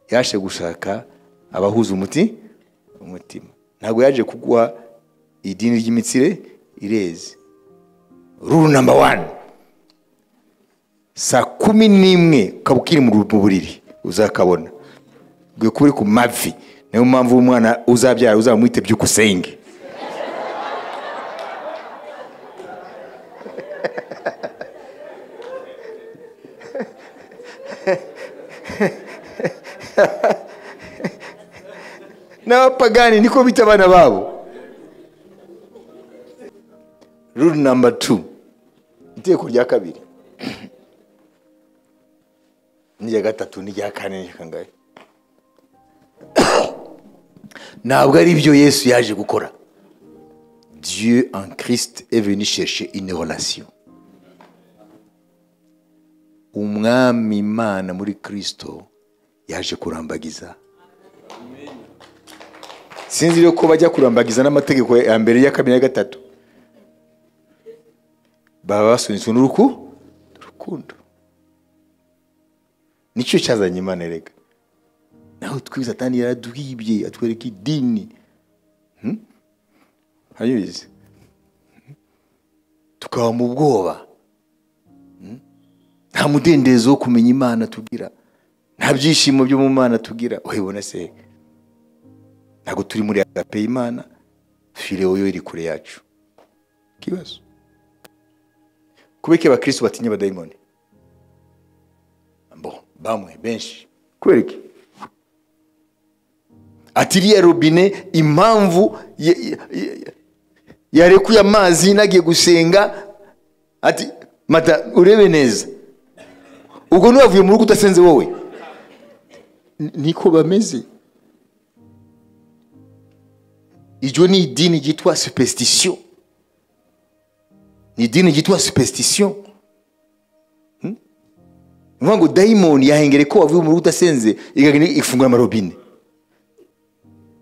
yaje gushaka abahuza umutima. Ntabwo yaje kuguha idini ry'imitsire ireze. Rule number 1, saa 11 ukaba ukiri mu buriri uzakabona ugiye kuba uri ku mavi. Niyo mpamvu umwana uzabyara uzamwite Byukusenge. N'abapagani niko bita abana babo. Rule number 2, iteko rya kabiri n'irya gatatu n'irya kane n'irya kangahe, ntabwo ari byo Yesu yaje gukora. Dieu en Christ est venu chercher une relation. Umwami Imana muri Kristo yaje kurambagiza. Sinzi rero ko bajya kurambagiza n'amategeko ya mbere, ya kabiri, ya gatatu, baba basunitswe n'urukundo. Nicyo cyazanye Imana erega. Naho twe Satani yaraduhibye atwereka idini, hayizi tukaba mu bwoba, nta mudendezo wo kumenya Imana tugira, nta byishimo byo mu Mana tugira. Uhibona se ntabwo turi muri agape y'Imana, fileo yo iri kure yacu. Kibazo kubera abakristo batinya abadayimoni, bo bamwe benshi, kubera iki? Ati iriya robine impamvu yarekuye amazi nagiye gusenga, ati mata urebe neza, ubwo ntiwavuye mu rugo udasenze wowe. Niko bameze. Iryo ni idini ryitwa superstition, ni idini ryitwa superstition. Ni ngo dayimoni yahengere ko wavuye mu rugo udasenze, ikagenda ifungura amarobine,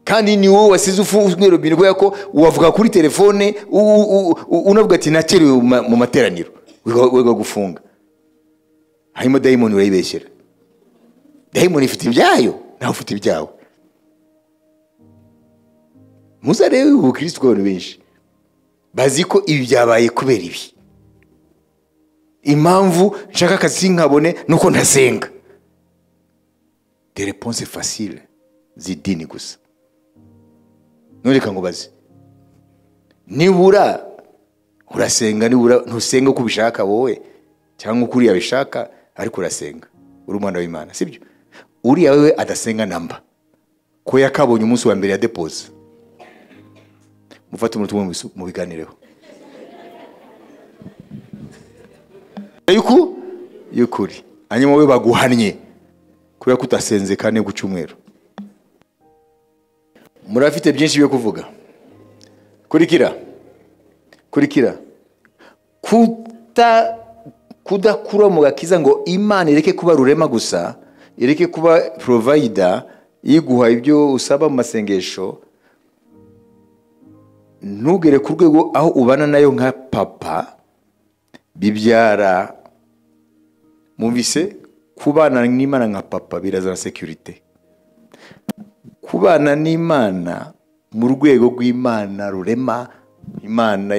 kandi ni wowe wasize ufunguye robine kubera ko wavuga kuri telefone unavuga ati nakerewe mu materaniro, wiga gufunga. Hanyuma dayimoni urayibeshyera. Dayimoni ifite ibyayo, nawe ufite ibyawe. Muzarebe ubukristo bw'abantu benshi bazi ko ibi byabaye kubera ibi. Impamvu nshaka akazi nkabone nuko ntasenga. Des réponses faciles z'idini gusa. None ngo bazi, nibura urasenga, nibura ntusenga uko ubishaka wowe cyangwa uko uriya abishaka, ariko urasenga uri umwana w'Imana, sibyo? Uriya wewe adasenga namba ko yakabonye umunsi wa mbere ya depose. Mufate umuntu umwe mubiganireho yuko yukuri, hanyuma we baguhannye kubera ko utasenze kane ku cyumweru. Murafite byinshi byo kuvuga. Kurikira, kurikira. Kudakura mu gakiza ngo Imana ireke kuba rurema gusa, ireke kuba provider yiguha ibyo usaba mu masengesho, ntugere ku rwego aho ubana nayo nka papa, bibyara mumvise kubana n'Imana nka papa birazana security. Kubana n'Imana mu rwego rw'Imana rurema, Imana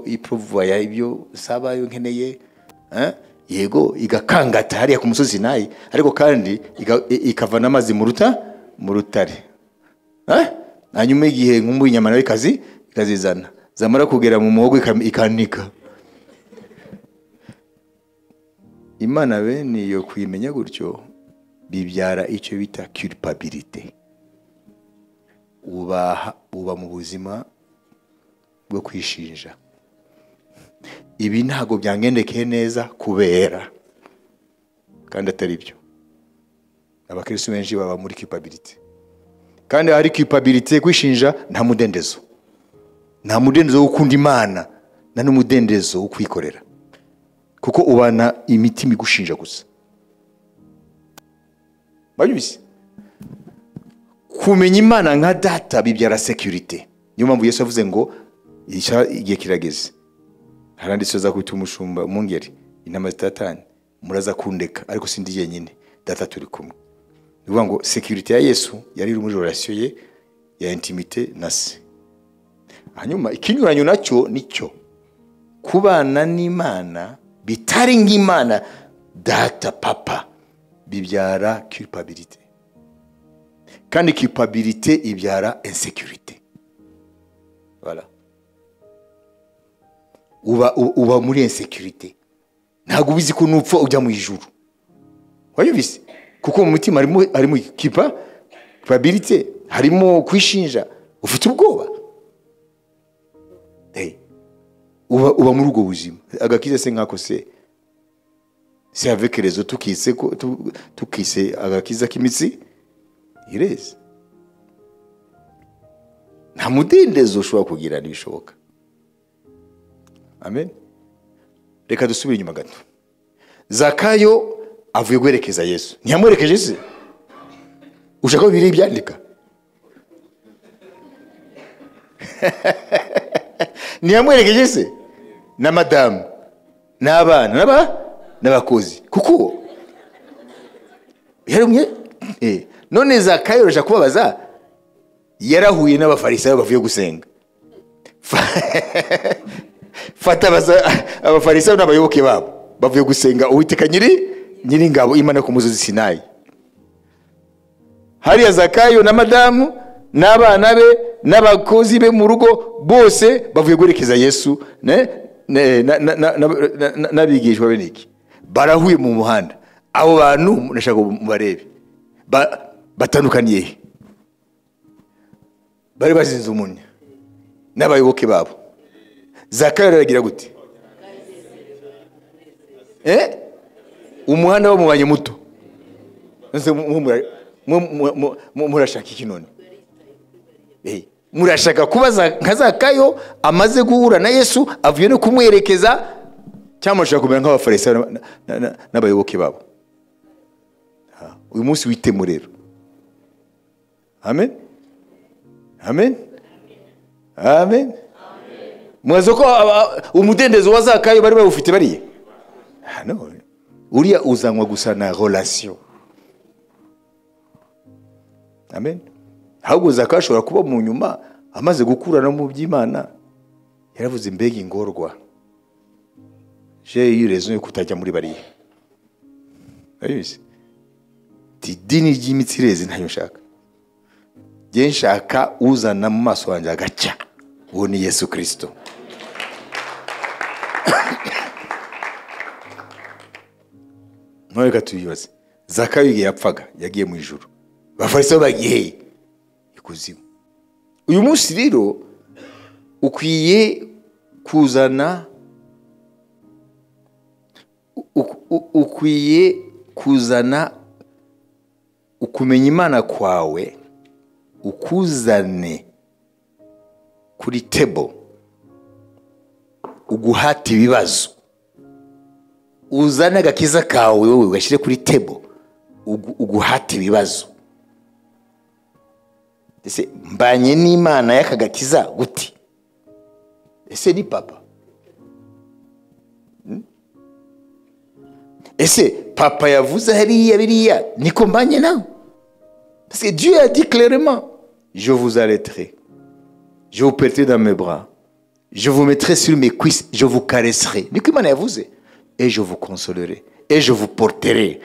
iprovaya ibyo usaba yo nkeneye, yego igakangata hariya ku musozi Sinayi, ariko kandi ikavana amazi mu rutare, hanyuma igihe nkumbuye inyama nayo ikazizana, zamara kugera mu muhogo ikanika. Imana bene iyo kuyimenya gutyo bibyara icyo bita culpabilité. Uba mu buzima bwo kwishinja. Ibi ntago byangendekeye neza kubera Kandi atari byo. Abakristo benshi baba muri culpabilité. Kandi hari culpabilité, kwishinja, nta mudendezo. Nta mudendezo wo gukunda Imana, nta n'umudendezo wo kwikorera. Kuko ubana imitima igushinja gusa. Babyumvise? Kumenya Imana nka data bibyara sécurité. Niyo mpamvu Yesu avuze ngo igihe kirageze. Haranditse za kwita umushumba umungeri, intama zitatanye, muraza kundeka ariko sindi jyenyine, data turi kumwe. Ni ukuvuga ngo sécurité ya Yesu yari iri muri relation ye ya intimité na se. Hanyuma ikinyuranyo nacyo nicyo kubana n'Imana bitari nk'Imana data papa bibyara culpabilité. Kandi culpabilité ibyara insécurité. Voilà. Uba muri insécurité. Ntabwo ubizi ko nupfa ujya mu ijuru. Wayumvise? Kuko mu mutima harimo culpabilité, harimo kwishinja, ufite ubwoba. Uba muri ubwo buzima. Agakiza se nkako se c'est avec les autres tukise ko tukise agakiza k'imitsi ireze. Nta mudendezo ushobora kugira, ntibishoboka. Amen. Reka dusubire inyuma gato. Zakayo avuye guherekeza Yesu. Ntiyamuherekeje se? Ushaka ko Bibiliya ibyandika? Ntiyamuherekeje se? Na madamu, n'abana, n'abakozi. Kuko yarumye. None Zakayo arashaka kubabaza, yarahuye n'abafarisayo bavuye gusenga. Fata abafarisayo n'abayoboke babo bavuye gusenga Uwiteka nyiringabo Imana ku musozi Sinayi. Hariya Zakayo na madamu n'abana be n'abakozi be mu rugo bose bavuye guherekeza Yesu n'abigishwa be niki. Barahuye mu muhanda. Abo bantu ndashaka mubarebe. Batandukaniye he? Bari bazinze umunya n'abayoboke babo. Zakayo aragira gute? Umuhanda wamubanye muto. Murashaka iki none? Murashaka kubaza nka Zakayo amaze guhura na Yesu avuye no kumwerekeza, cyangwa murashaka kumera nk'abafarisayo n'abayoboke babo? Uyu munsi witemo rero. Amen. Amen. Amen. Mwazo ko umudendezo wa Zakayo bari bawufite bariye? No. Uriya uzanwa gusa na relation. Amen. Ahubwo Zakayo ashobora kuba mu nyuma amaze gukura no mu by'Imana yaravuze mbega ingorwa. J'ai eu raison yo kutajya muri bariye. Ayizi. Idini ry'imitsi ntayo nshaka. Nge nshaka uzana mu maso wanjye agaca. Uwo ni Yesu Kristo. None reka tuyibaze. Zakayo igihe yapfaga yagiye mu ijuru. Abafarisayo bagiye ikuzimu. Uyu munsi rero ukwiye kuzana ukumenya Imana kwawe, ukuzane kuri table, uguhata ibibazo. Uzane agakiza kawe wowe ugashyire kuri table, uguhata ibibazo. Ese mbanye n'Imana y'akagakiza gute? Ese ni papa? Ese papa yavuze hariya biriya niko mbanye nawe? Parce que Dieu a dit clairement, je vous allaiterai, je vous porterai dans mes bras, je vous mettrai sur mes cuisses, je vous caresserai. Niko Imana yavuze. Et je vous consolerai, et je vous porterai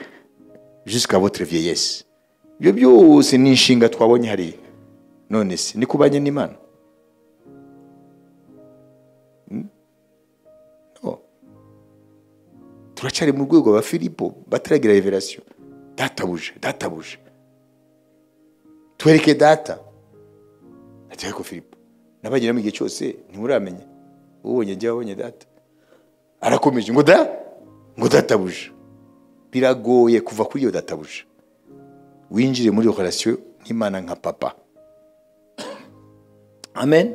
jusqu'à votre vieillesse. Ibyo byose ni inshinga twabonye hariya. None se niko ubanye n'Imana? No. Turacyari mu rwego rwa Filipo bataragira revelation. Databuja, databuja, twereke data. Ati ariko Filipo nabagiramo igihe cyose ntimuramenya, ubonye njye wabonye data. Arakomeje ngo da ngo databuja. Biragoye kuva kuri iyo databuja winjire muri relation nk'Imana nka papa. Amen.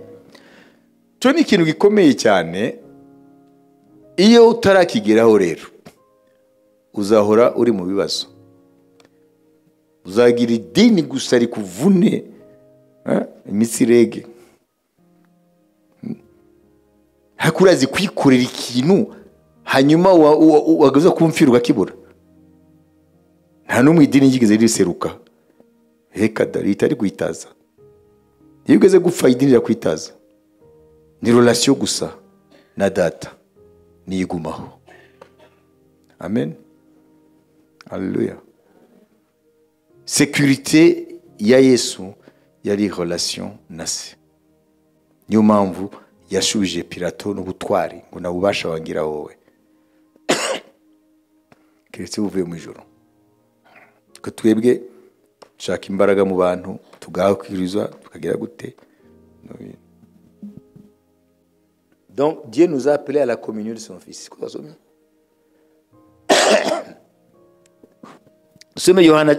Cyo ni ikintu gikomeye cyane. Iyo utarakigeraho rero uzahora uri mu bibazo, uzagira idini gusa rikuvune imitsi rege. Hakurazi kwikorera ikintu hanyuma wagaza kumfira ugakibura. Nta n'umwe idini ryigeze riseruka, reka da ritari kwitaza. Iyo ugeze gupfa idini rirakwitaza. Ni relation gusa na data niyigumaho. Amen. Haleluya. Sécurité ya Yesu yari relation na se. Niyo mpamvu yashubije Pilato n'ubutwari ngo nabubasha wangira wowe keretse uvuye mu ijuru. Ko twebwe dushaka imbaraga mu bantu tugakwiriza tukagira gute. Donc Dieu nous a appelés à la communion de son Fils. Quoi ça? Soma Yohana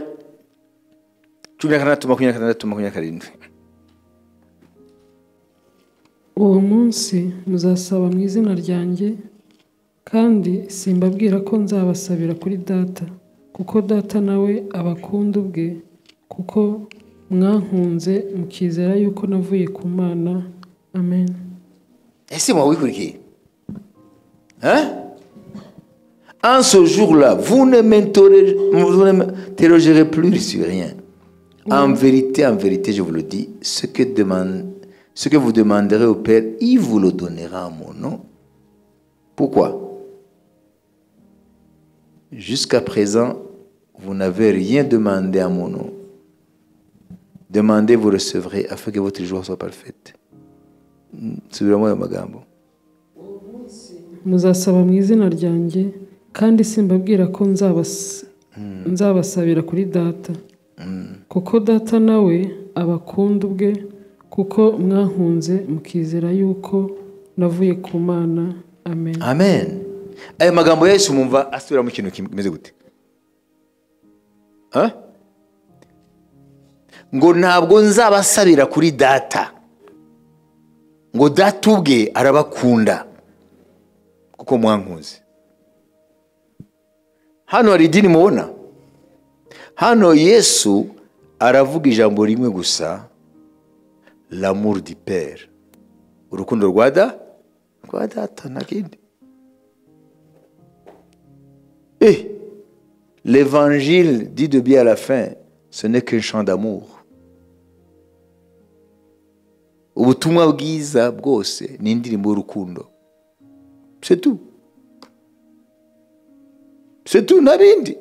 16 26 27. Uwo munsi muzasaba mu izina ryanjye, kandi simbabwira ko nzabasabira kuri data, kuko data nawe abakunda ubwe, kuko mwankunze mukizera yuko navuye ku Mana. Amen. Ese mwawikurikiye? Hein? En ce jour-là, vous ne m'interrogerez plus sur rien. En vérité, je vous le dis, ce que vous demanderez au Père, il vous le donnera en mon nom. Pourquoi? Jusqu'à présent, vous n'avez rien demandé à mon nom. Demandez, vous recevrez, afin que votre joie soit parfaite. Subiramo ayo magambo. Muzasaba mu izina ryanjye, kandi simbabwira ko nzabasabira kuri data, kuko data nawe abakunda ubwe, kuko mwankunze mukizera yuko navuye ku Mana. Amen. Amen. Ayo magambo Yesu mumva asubira mu kintu kimeze gute? Hein? Ngo ntabwo nzabasabira kuri data, ngo data ubwe arabakunda kuko mwankunze. Hano hari idini mubona. Hano Yesu aravuga ijambo rimwe gusa, l'amour du Père, urukundo rwa data, nta kindi. L'évangile dit de bien à la fin, ce n'est qu'un chant d'amour. Ubutumwa bwiza bwose ni indirimbo y'urukundo. C'est tout. C'est tout, nta bindi.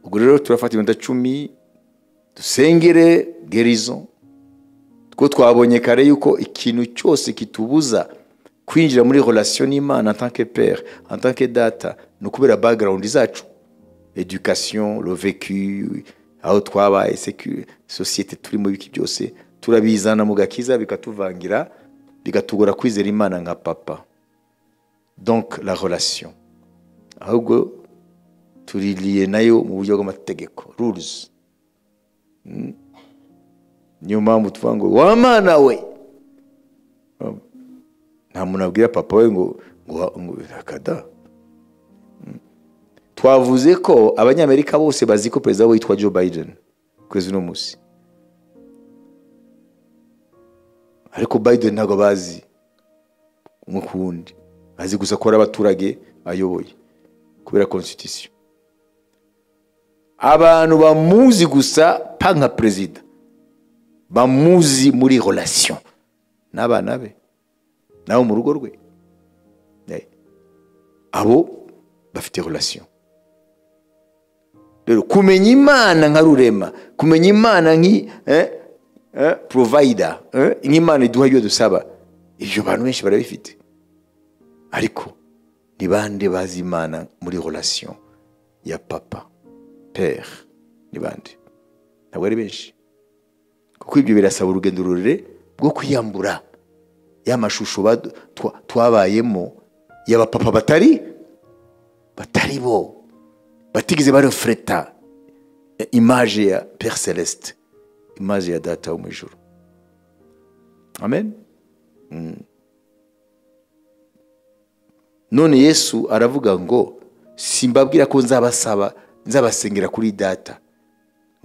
Ubwo rero turafata iminota 10 dusengere guérison. Kuko twabonye kare yuko ikintu cyose kitubuza kwinjira muri relation n'Imana en tant que père, en tant que data, ni ukubera background zacu, education, le vécu, aho twabaye, société turimo, ibiki byose turabizana mu gakiza bikatuvangira, bigatugora kwizera Imana nka papa. Donc la relation ahubwo turiliye nayo mu buryo bw'amategeko, rules. Niyo mpamvu tuvuga ngo wa Mana we. Nta muntu abwira papa we ngo kada. Twavuze ko abanyamerika bose bazi ko perezida witwa Joe Biden kugeza uno munsi, ariko Biden ntabwo bazi umwe ku wundi, bazi gusa ko ari abaturage ayoboye kubera constitution. Abantu bamuzi gusa pa nka perezida, bamuzi muri relation n'abana be, nabo mu rugo rwe, abo bafite relation. Rero kumenya Imana nka rurema, kumenya Imana nki provider, nk'Imana iduha ibyo dusaba, ibyo bantu benshi barabifite. Ariko ni bande bazi Imana muri relation ya papa, père? Ni bande? Ntabwo ari benshi, kuko ibyo birasaba urugendo rurerure rwo kwiyambura ya mashusho twabayemo Y'abapapa batari bo, batigeze barefleta image ya Père Céleste, image ya Data wo mu ijuru. Amen. None Yesu aravuga ngo simbabwira ko nzabasaba, nzabasengera kuri Data,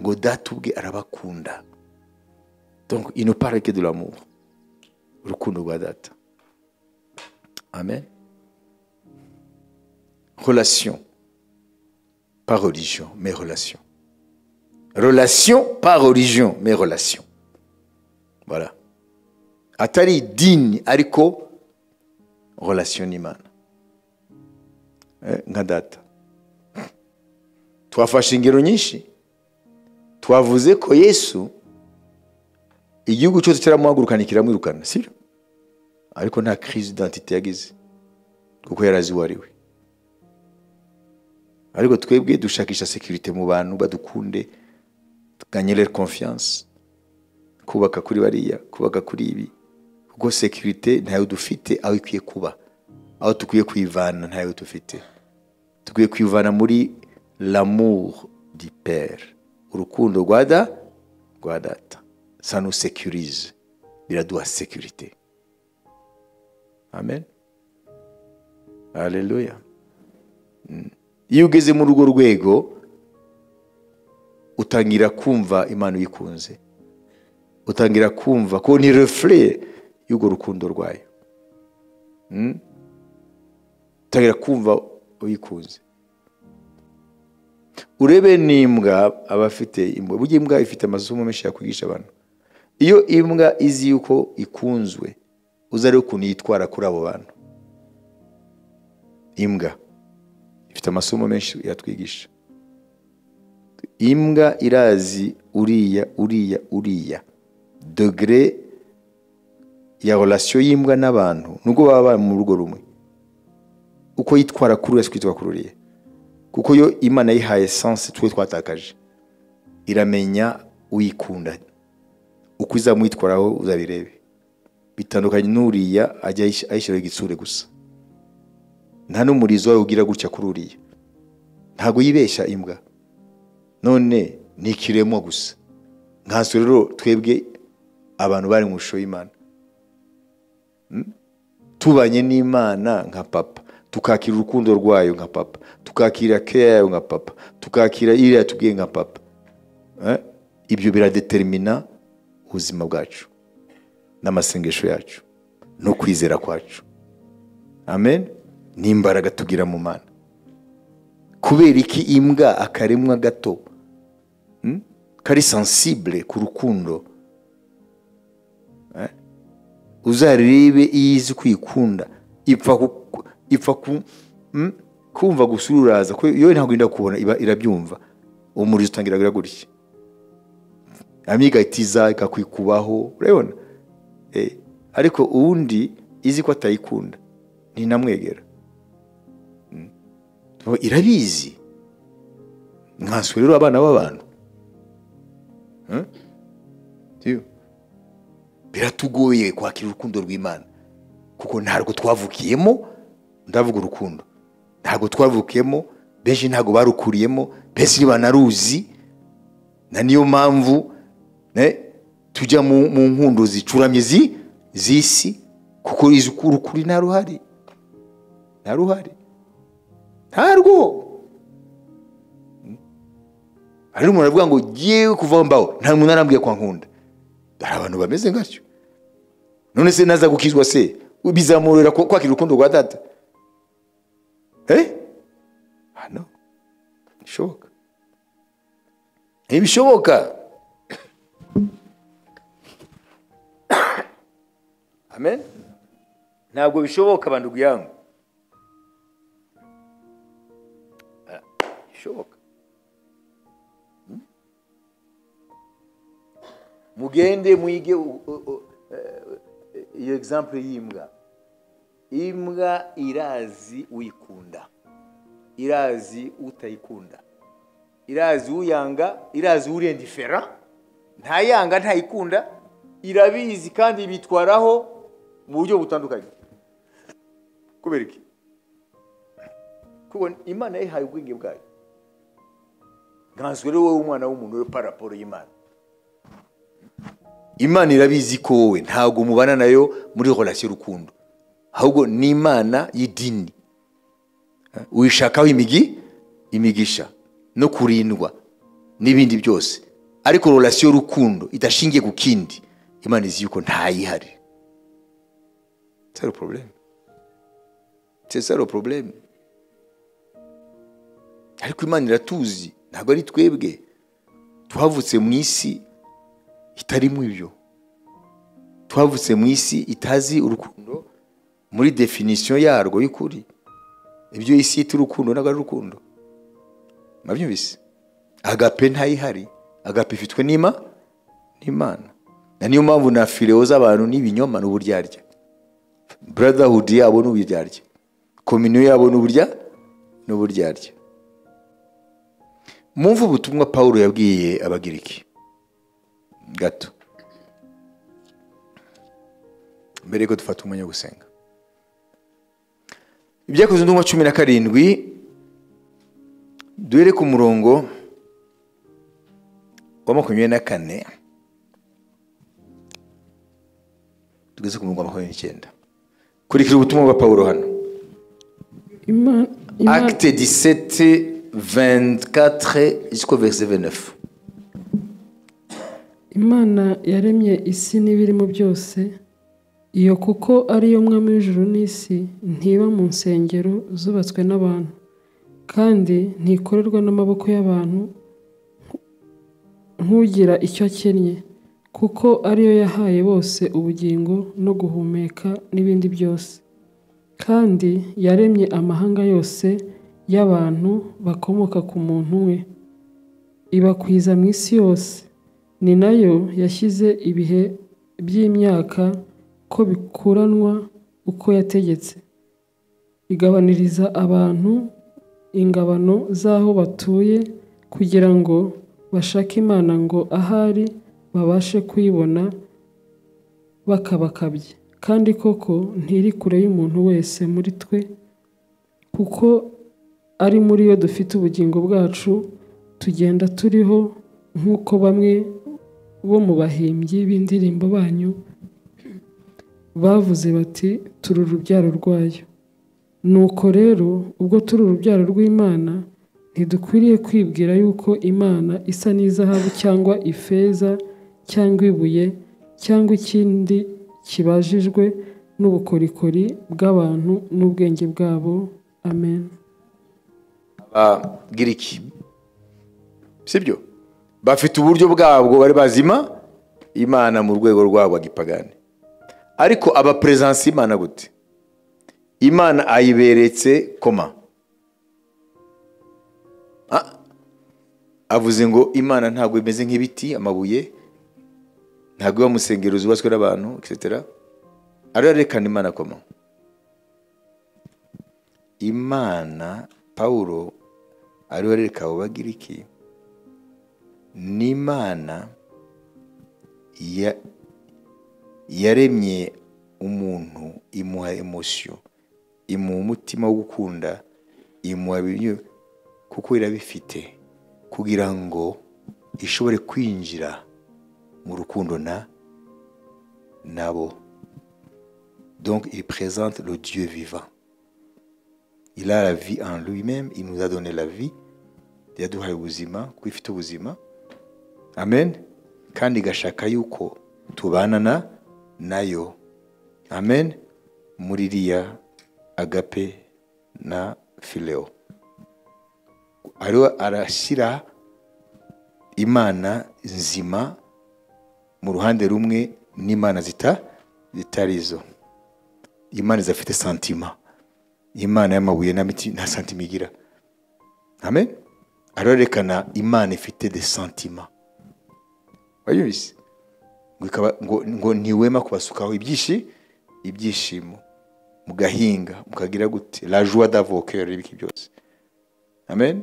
ngo Data ubwe arabakunda. Donc il ne parle que de l'amour, urukundo rwa Data. Amen. Relation, pas religion, mais relation. Relation, pas religion, mais relation. Voilà. Atari idini ariko relation n'Imana. Nka Data. Twafashe ingero nyinshi. Twavuze ko Yesu igihugu cyose cyaramuhagurukana kiramwirukana, sibyo? Ariko nta crise d'identité yagize, kuko yarazi uwo ari we. Ariko twebwe dushakisha sécurité mu bantu, badukunde, gagner leur confiance, kubaka kuri bariya, kubaka kuri ibi, kuko sécurité ntayo dufite aho ikwiye kuba, aho dukwiye kwivana ntayo dufite. Dukwiye kwivana muri l'amour du Père, urukundo rwa Data. Ça nous sécurise, biraduha sécurité. Amen. Alléluia. Iyo ugeze muri urwo rwego utangira kumva Imana uyikunze, utangira kumva ko ni reflet y'urwo rukundo rwayo. Utangira kumva uyikunze. Urebe n'imbwa, abafite imbwa, burya imbwa ifite amasomo menshi yakwigisha abantu. Iyo imbwa izi yuko ikunzwe, uzare ukuntu yitwara kuri abo bantu. Imbwa ifite amasomo menshi yatwigisha. Imbwa irazi uriya uriya uriya degré ya relation y'imbwa n'abantu, nubwo baba bari mu rugo rumwe, uko yitwara kuri wese kwitwa kuri uriya, kuko yo Imana yihaye sens twe twatakaje. Iramenya uyikunda, uko izamwitwaraho uzabirebe. Bitandukanye n'uriya ajya ayishyiraho igitsure gusa, nta n'umurizo wawe ugira gutya kuri uriya, ntago yibeshya imbwa. None ni ikiremwa gusa. Nkanswe rero twebwe abantu bari mu ishusho y'Imana, tubanye n'Imana nka papa, tukakira urukundo rwayo nka papa, tukakira care yayo nka papa, tukakira iriya yatubwiye nka papa. Ibyo biradetermina ubuzima bwacu n'amasengesho yacu no kwizera kwacu. Amen. N'imbaraga tugira mu Mana. Kubera iki imbwa akaremwa gato kari sensible ku rukundo, uzarebe iyo izi kwikunda, ipfa kumva gusa uraza, ko yo ntabwo inda kubona, iba irabyumva, umurizo utangira gutya, amiga itiza ikakwikubaho, urabona. Ariko uwundi izi ko atayikunda ntinamwegera, irabizi. Nkanswe rero abana b'abantu, biratugoye kwakira urukundo rw'Imana, kuko ntabwo twavukiyemo. Ndavuga urukundo ntabwo twavukiyemo, benshi ntabwo barukuriyemo, benshi ntibanaruzi. Na niyo mpamvu tujya mu nkundo zicuramye z'isi, kuko urukuri nta ruhari, nta ruhari, ntarwo. Hari umuntu avuga ngo yewe kuva mbaho nta muntu arambwiye kwa nkunda. Hari abantu bameze ngatyo. None se naza gukizwa se bizamurira kwakira urukundo rwa Data? Hano bishoboka, ntibishoboka. Amen. Ntabwo bishoboka bandugu yangu, bishoboka. Mugende mwige iyo example y'imbwa. Imbwa irazi uyikunda, irazi utayikunda, irazi uyanga, irazi uri indifférent, ntayanga ntayikunda, irabizi kandi bitwaraho mu buryo butandukanye. Kubera iki? Kuko Imana yayihaye ubwenge bwayo. Nkanswe rero wowe umwana w'umuntu we par rapport y'Imana. Imana irabizi ko wowe ntabwo mubana nayo muri relation y'urukundo, ahubwo ni Imana y'idini. Uyishakaho imigisha no kurindwa n'ibindi byose, ariko relation y'urukundo idashingiye ku kindi, Imana izi yuko ntayihari. C'est le problème. C'est ça le problème. Ariko Imana iratuzi, ntabwo ari twebwe twavutse mu isi itarimo ibyo. Twavutse mu isi itazi urukundo muri definition yarwo y'ukuri. Ibyo isi yita urukundo ntabwo ari urukundo. Mwabyumvise? Agape ntayihari, agape ifitwe n'Imana. Na niyo mpamvu na fileo z'abantu n'ibinyoma n'uburyarya. Brotherhood yabo n'uburyarya. Communion yabo n'uburyarya. Mumva ubutumwa Paulo yabwiye Abagiriki gato mbere ko dufata umwanya wo gusenga. Ibyakozwe n'intumwa 17, duhere ku murongo wa 24 tugeze ku murongo wa 29. Kurikira ubutumwa bwa Paulo hano. Acte 17 24 jusqu'au verset 29. Imana yaremye isi n'ibirimo byose, iyo kuko ari yo mwami w'ijuru n'isi, ntiba mu nsengero zubatswe n'abantu, kandi ntikorerwa n'amaboko y'abantu nk'ugira icyo akennye, kuko ariyo yahaye bose ubugingo no guhumeka n'ibindi byose. Kandi yaremye amahanga yose y'abantu bakomoka ku muntu we, ibakwiza mu isi yose. Ni nayo yashyize ibihe by'imyaka ko bikuranwa uko yategetse, igabaniriza abantu ingabano z'aho batuye, kugira ngo bashake Imana ngo ahari babashe kuyibona bakabakabye. Kandi koko ntiri kure y'umuntu wese muri twe, kuko ari muri yo dufite ubugingo bwacu, tugenda turiho, nk'uko bamwe bo mu bahimbyi b'indirimbo banyu bavuze bati turi urubyaro rwayo. Nuko rero ubwo turi urubyaro rw'Imana, ntidukwiriye kwibwira yuko Imana isa n'izahabu cyangwa ifeza cyangwa ibuye cyangwa ikindi kibajijwe n'ubukorikori bw'abantu n'ubwenge bwabo. Amen. Abagiriki, sibyo, bafite uburyo bwabwo bari bazima Imana mu rwego rwabo gipagani, ariko aba presence Imana gute? Imana ayiberetse koma. Avuze ngo Imana ntabwo imeze nk'ibiti, amabuye, ntabwo iba mu nsengero zubatswe n'abantu, etc. Arerekana Imana koma. Imana Paulo arereka abo Bagiriki ni Imana yaremye umuntu, imuha emotion, imuha umutima wo gukunda, imuha ibintu kuko irabifite kugira ngo ishobore kwinjira mu rukundo na nabo. Donc il présente le Dieu vivant. Il a la vie en lui-même, il nous a donné la vie. Yaduhaye ubuzima, kuko ifite ubuzima. Amen. Kandi gashaka yuko tubana nayo. Amen. Muri iriya agape na fileo. Ariho arashyira Imana nzima mu ruhande rumwe n'Imana zitarizo. Imana zafite santima. Imana y'amabuye n'amiti nta santima igira. Amen. Arerekana Imana ifite des sentiments. Wayumvise? Ngo ntiwema kubasukaho ibyishimo mugahinga mukagira gute, la joie d'avoir cœur ibiki byose. Amen.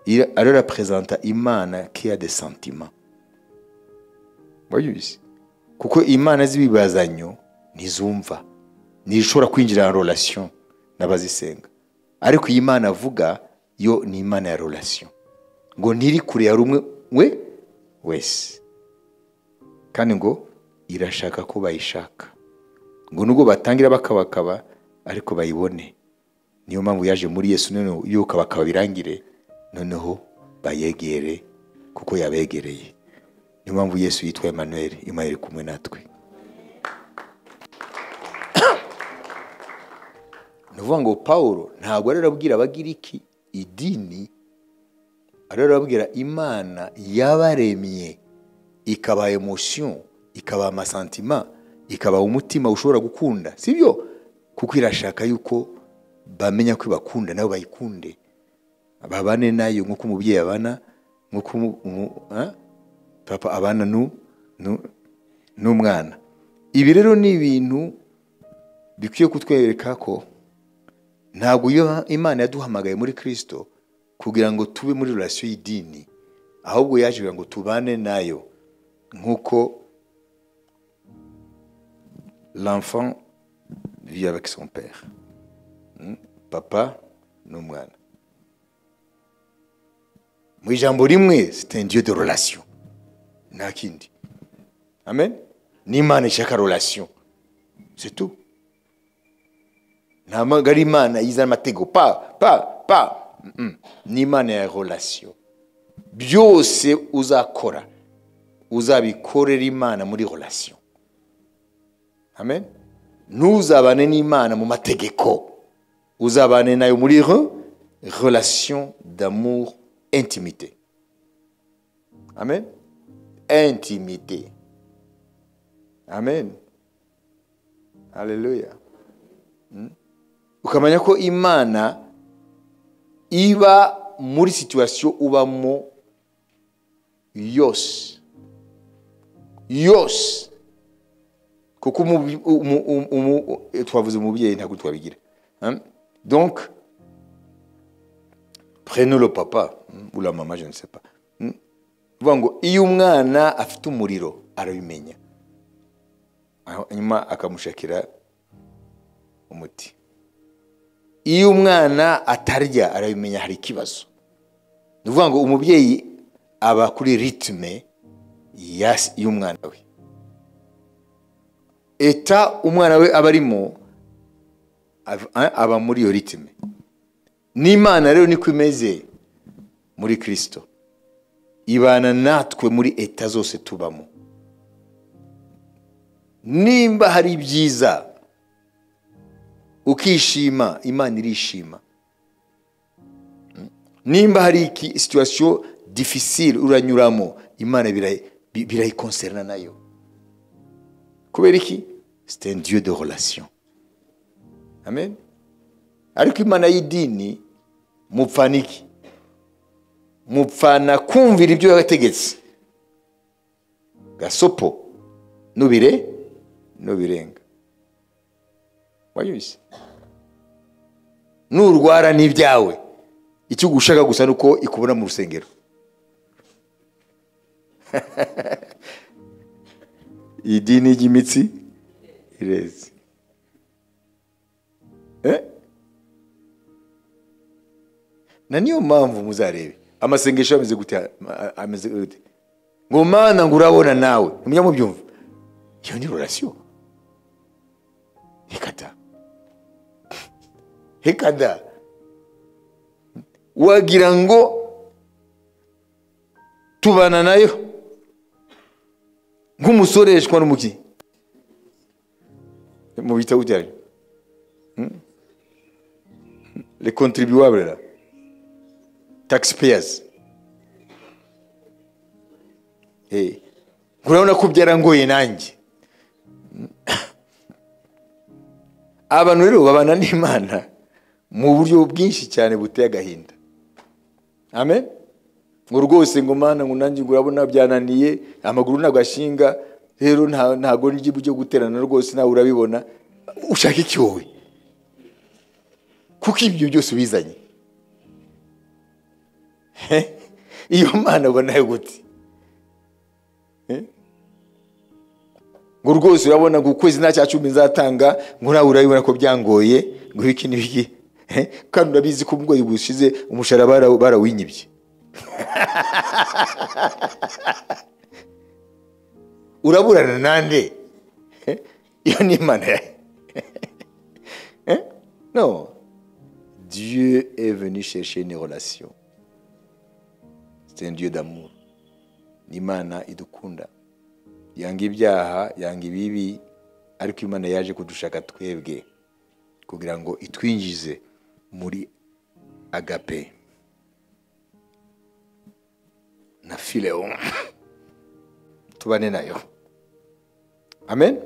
Il représente Imana qui a des sentiments. Wayumvise? Kuko Imana z'ibibazanyo ntizumva, ntishobora kwinjira en relation n'abazisenga. Ariko iyi Imana avuga yo ni Imana ya relation, ngo ntiri kure ya rumwe we wese, kandi ngo irashaka ko bayishaka, ngo nubwo batangira bakabakaba ariko bayibone. Niyo mpamvu yaje muri Yesu, noneho yuko bakaba birangire, noneho bayegere kuko yabegereye. Niyo mpamvu Yesu yitwa Emmanuel, Imana iri kumwe natwe. Ni ukuvuga ngo Pawulo ntabwo arabwira Abagiriki idini, arababwira Imana yabaremye, ikaba emotion, ikaba amasantima, ikaba umutima ushobora gukunda, sibyo? Kuko irashaka yuko bamenya ko ibakunda, nabo bayikunde, babane nayo nk'uko umubyeyi abana, nk'uko papa abana n'umwana. Ibi rero ni ibintu bikwiye kutwereka ko ntabwo iyo Imana yaduhamagaye muri Kristo kugira ngo tube muri relation y'idini, ahubwo yaje kugira ngo tubane nayo nk'uko l'enfant vit avec son père, papa n'umwana. Mu ijambo rimwe, c'est un Dieu de relation, nta kindi. Amen. Ni Imana ishaka relation, c'est tout. Ntabwo ari Imana izana amategeko pa pa pa. Ni Imana ya relation. Byose uzakora uzabikorera Imana muri relation. Amen. Ntuzabane n'Imana mu mategeko, uzabane nayo muri relation d'amour, intimité. Amen. Intimité. Amen. Haleluya. Ukamenya ko Imana iba muri situation ubamo yose yose, kuko twavuze umubyeyi ntabwo twabigira. Donc prenez le papa ou la maman, je ne sais pas. Vuga ngo iyo umwana afite umuriro arabimenya, hanyuma akamushakira umuti. Iyo umwana atarya arabimenya, hari ikibazo. Ni ukuvuga ngo umubyeyi aba kuri rythme y'umwana we, eta umwana we aba arimo aba muri iyo rythme. N'Imana rero niko imeze muri Kristo, ibana natwe muri eta zose tubamo. Nimba hari ibyiza ukishima, Imana irishima. Nimba hari situation difficile uranyuramo, Imana birayikonserna nayo. Kubera iki? C'est un Dieu de relation. Amen. Ariko Imana y'idini mupfana iki? Mupfana kumvira ibyo yategetse, gasopo nubire nubirenga. Wayusi nurwara n'ibyawe, icyo ugushaka gusa nuko ikubona mu rusengero. Idini ry'imitsi ireze. Na niyo mpamvu muzarebe amasengesho ameze gute, ameze gute, ngo Mana ngo urabona nawe, mujya mubyumva. Iyo ni relation. Hekada hekada, wagira ngo tubana nayo nk'umusoreshwa n'umuki mu bita gute, les contribuables là, taxpayers. Urabona ko byarangoye nanjye. Abantu rero babana n'Imana mu buryo bwinshi cyane buteye agahinda. Amen. Ngo rwose ngo Mana ngo nanjye urabona byananiye, amaguru ntabwo ashinga, rero ntago ngiye byo guterana rwose, nawe urabibona. Ushaka iki wowe? Kuko ibyo byose ubizanye. Iyo Mana ubona gute? Ngo rwose urabona ngo ukwezi nta cya cumi nzatanga, ngo nawe urabibona ko byangoye, ngo iki n'ibiki. Kandi urabizi ko ubwo gushize umushahara barawinyibye. Uraburana nande? Iyo ni Imana yawe. Non. Dieu est venu chercher une relation. C'est un Dieu d'amour. Ni Imana idukunda. Yanga ibyaha, yanga ibibi, ariko Imana yaje kudushaka twebwe kugira ngo itwinjize muri agape na phileo, tubane nayo. Amen.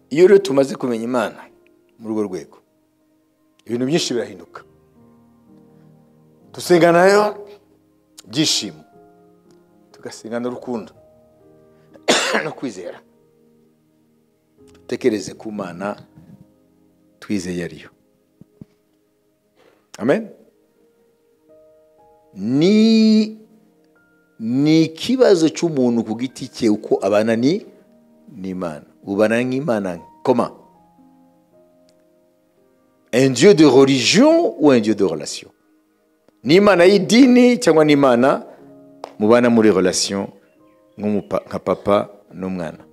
Iyo rero tumaze kumenya Imana muri urwo rwego, ibintu byinshi birahinduka. Dusenga nayo byishimo, tugasenga n'urukundo no kwizera. Dutekereze ku Mana twizeye ariyo. Amen. Ni ikibazo cy'umuntu ku giti cye uko abana ni n'Imana. Ubana n'Imana comment? Un Dieu de religion ou un Dieu de relation? Ni Imana y'idini cyangwa ni Imana mubana muri relation nka papa n'umwana?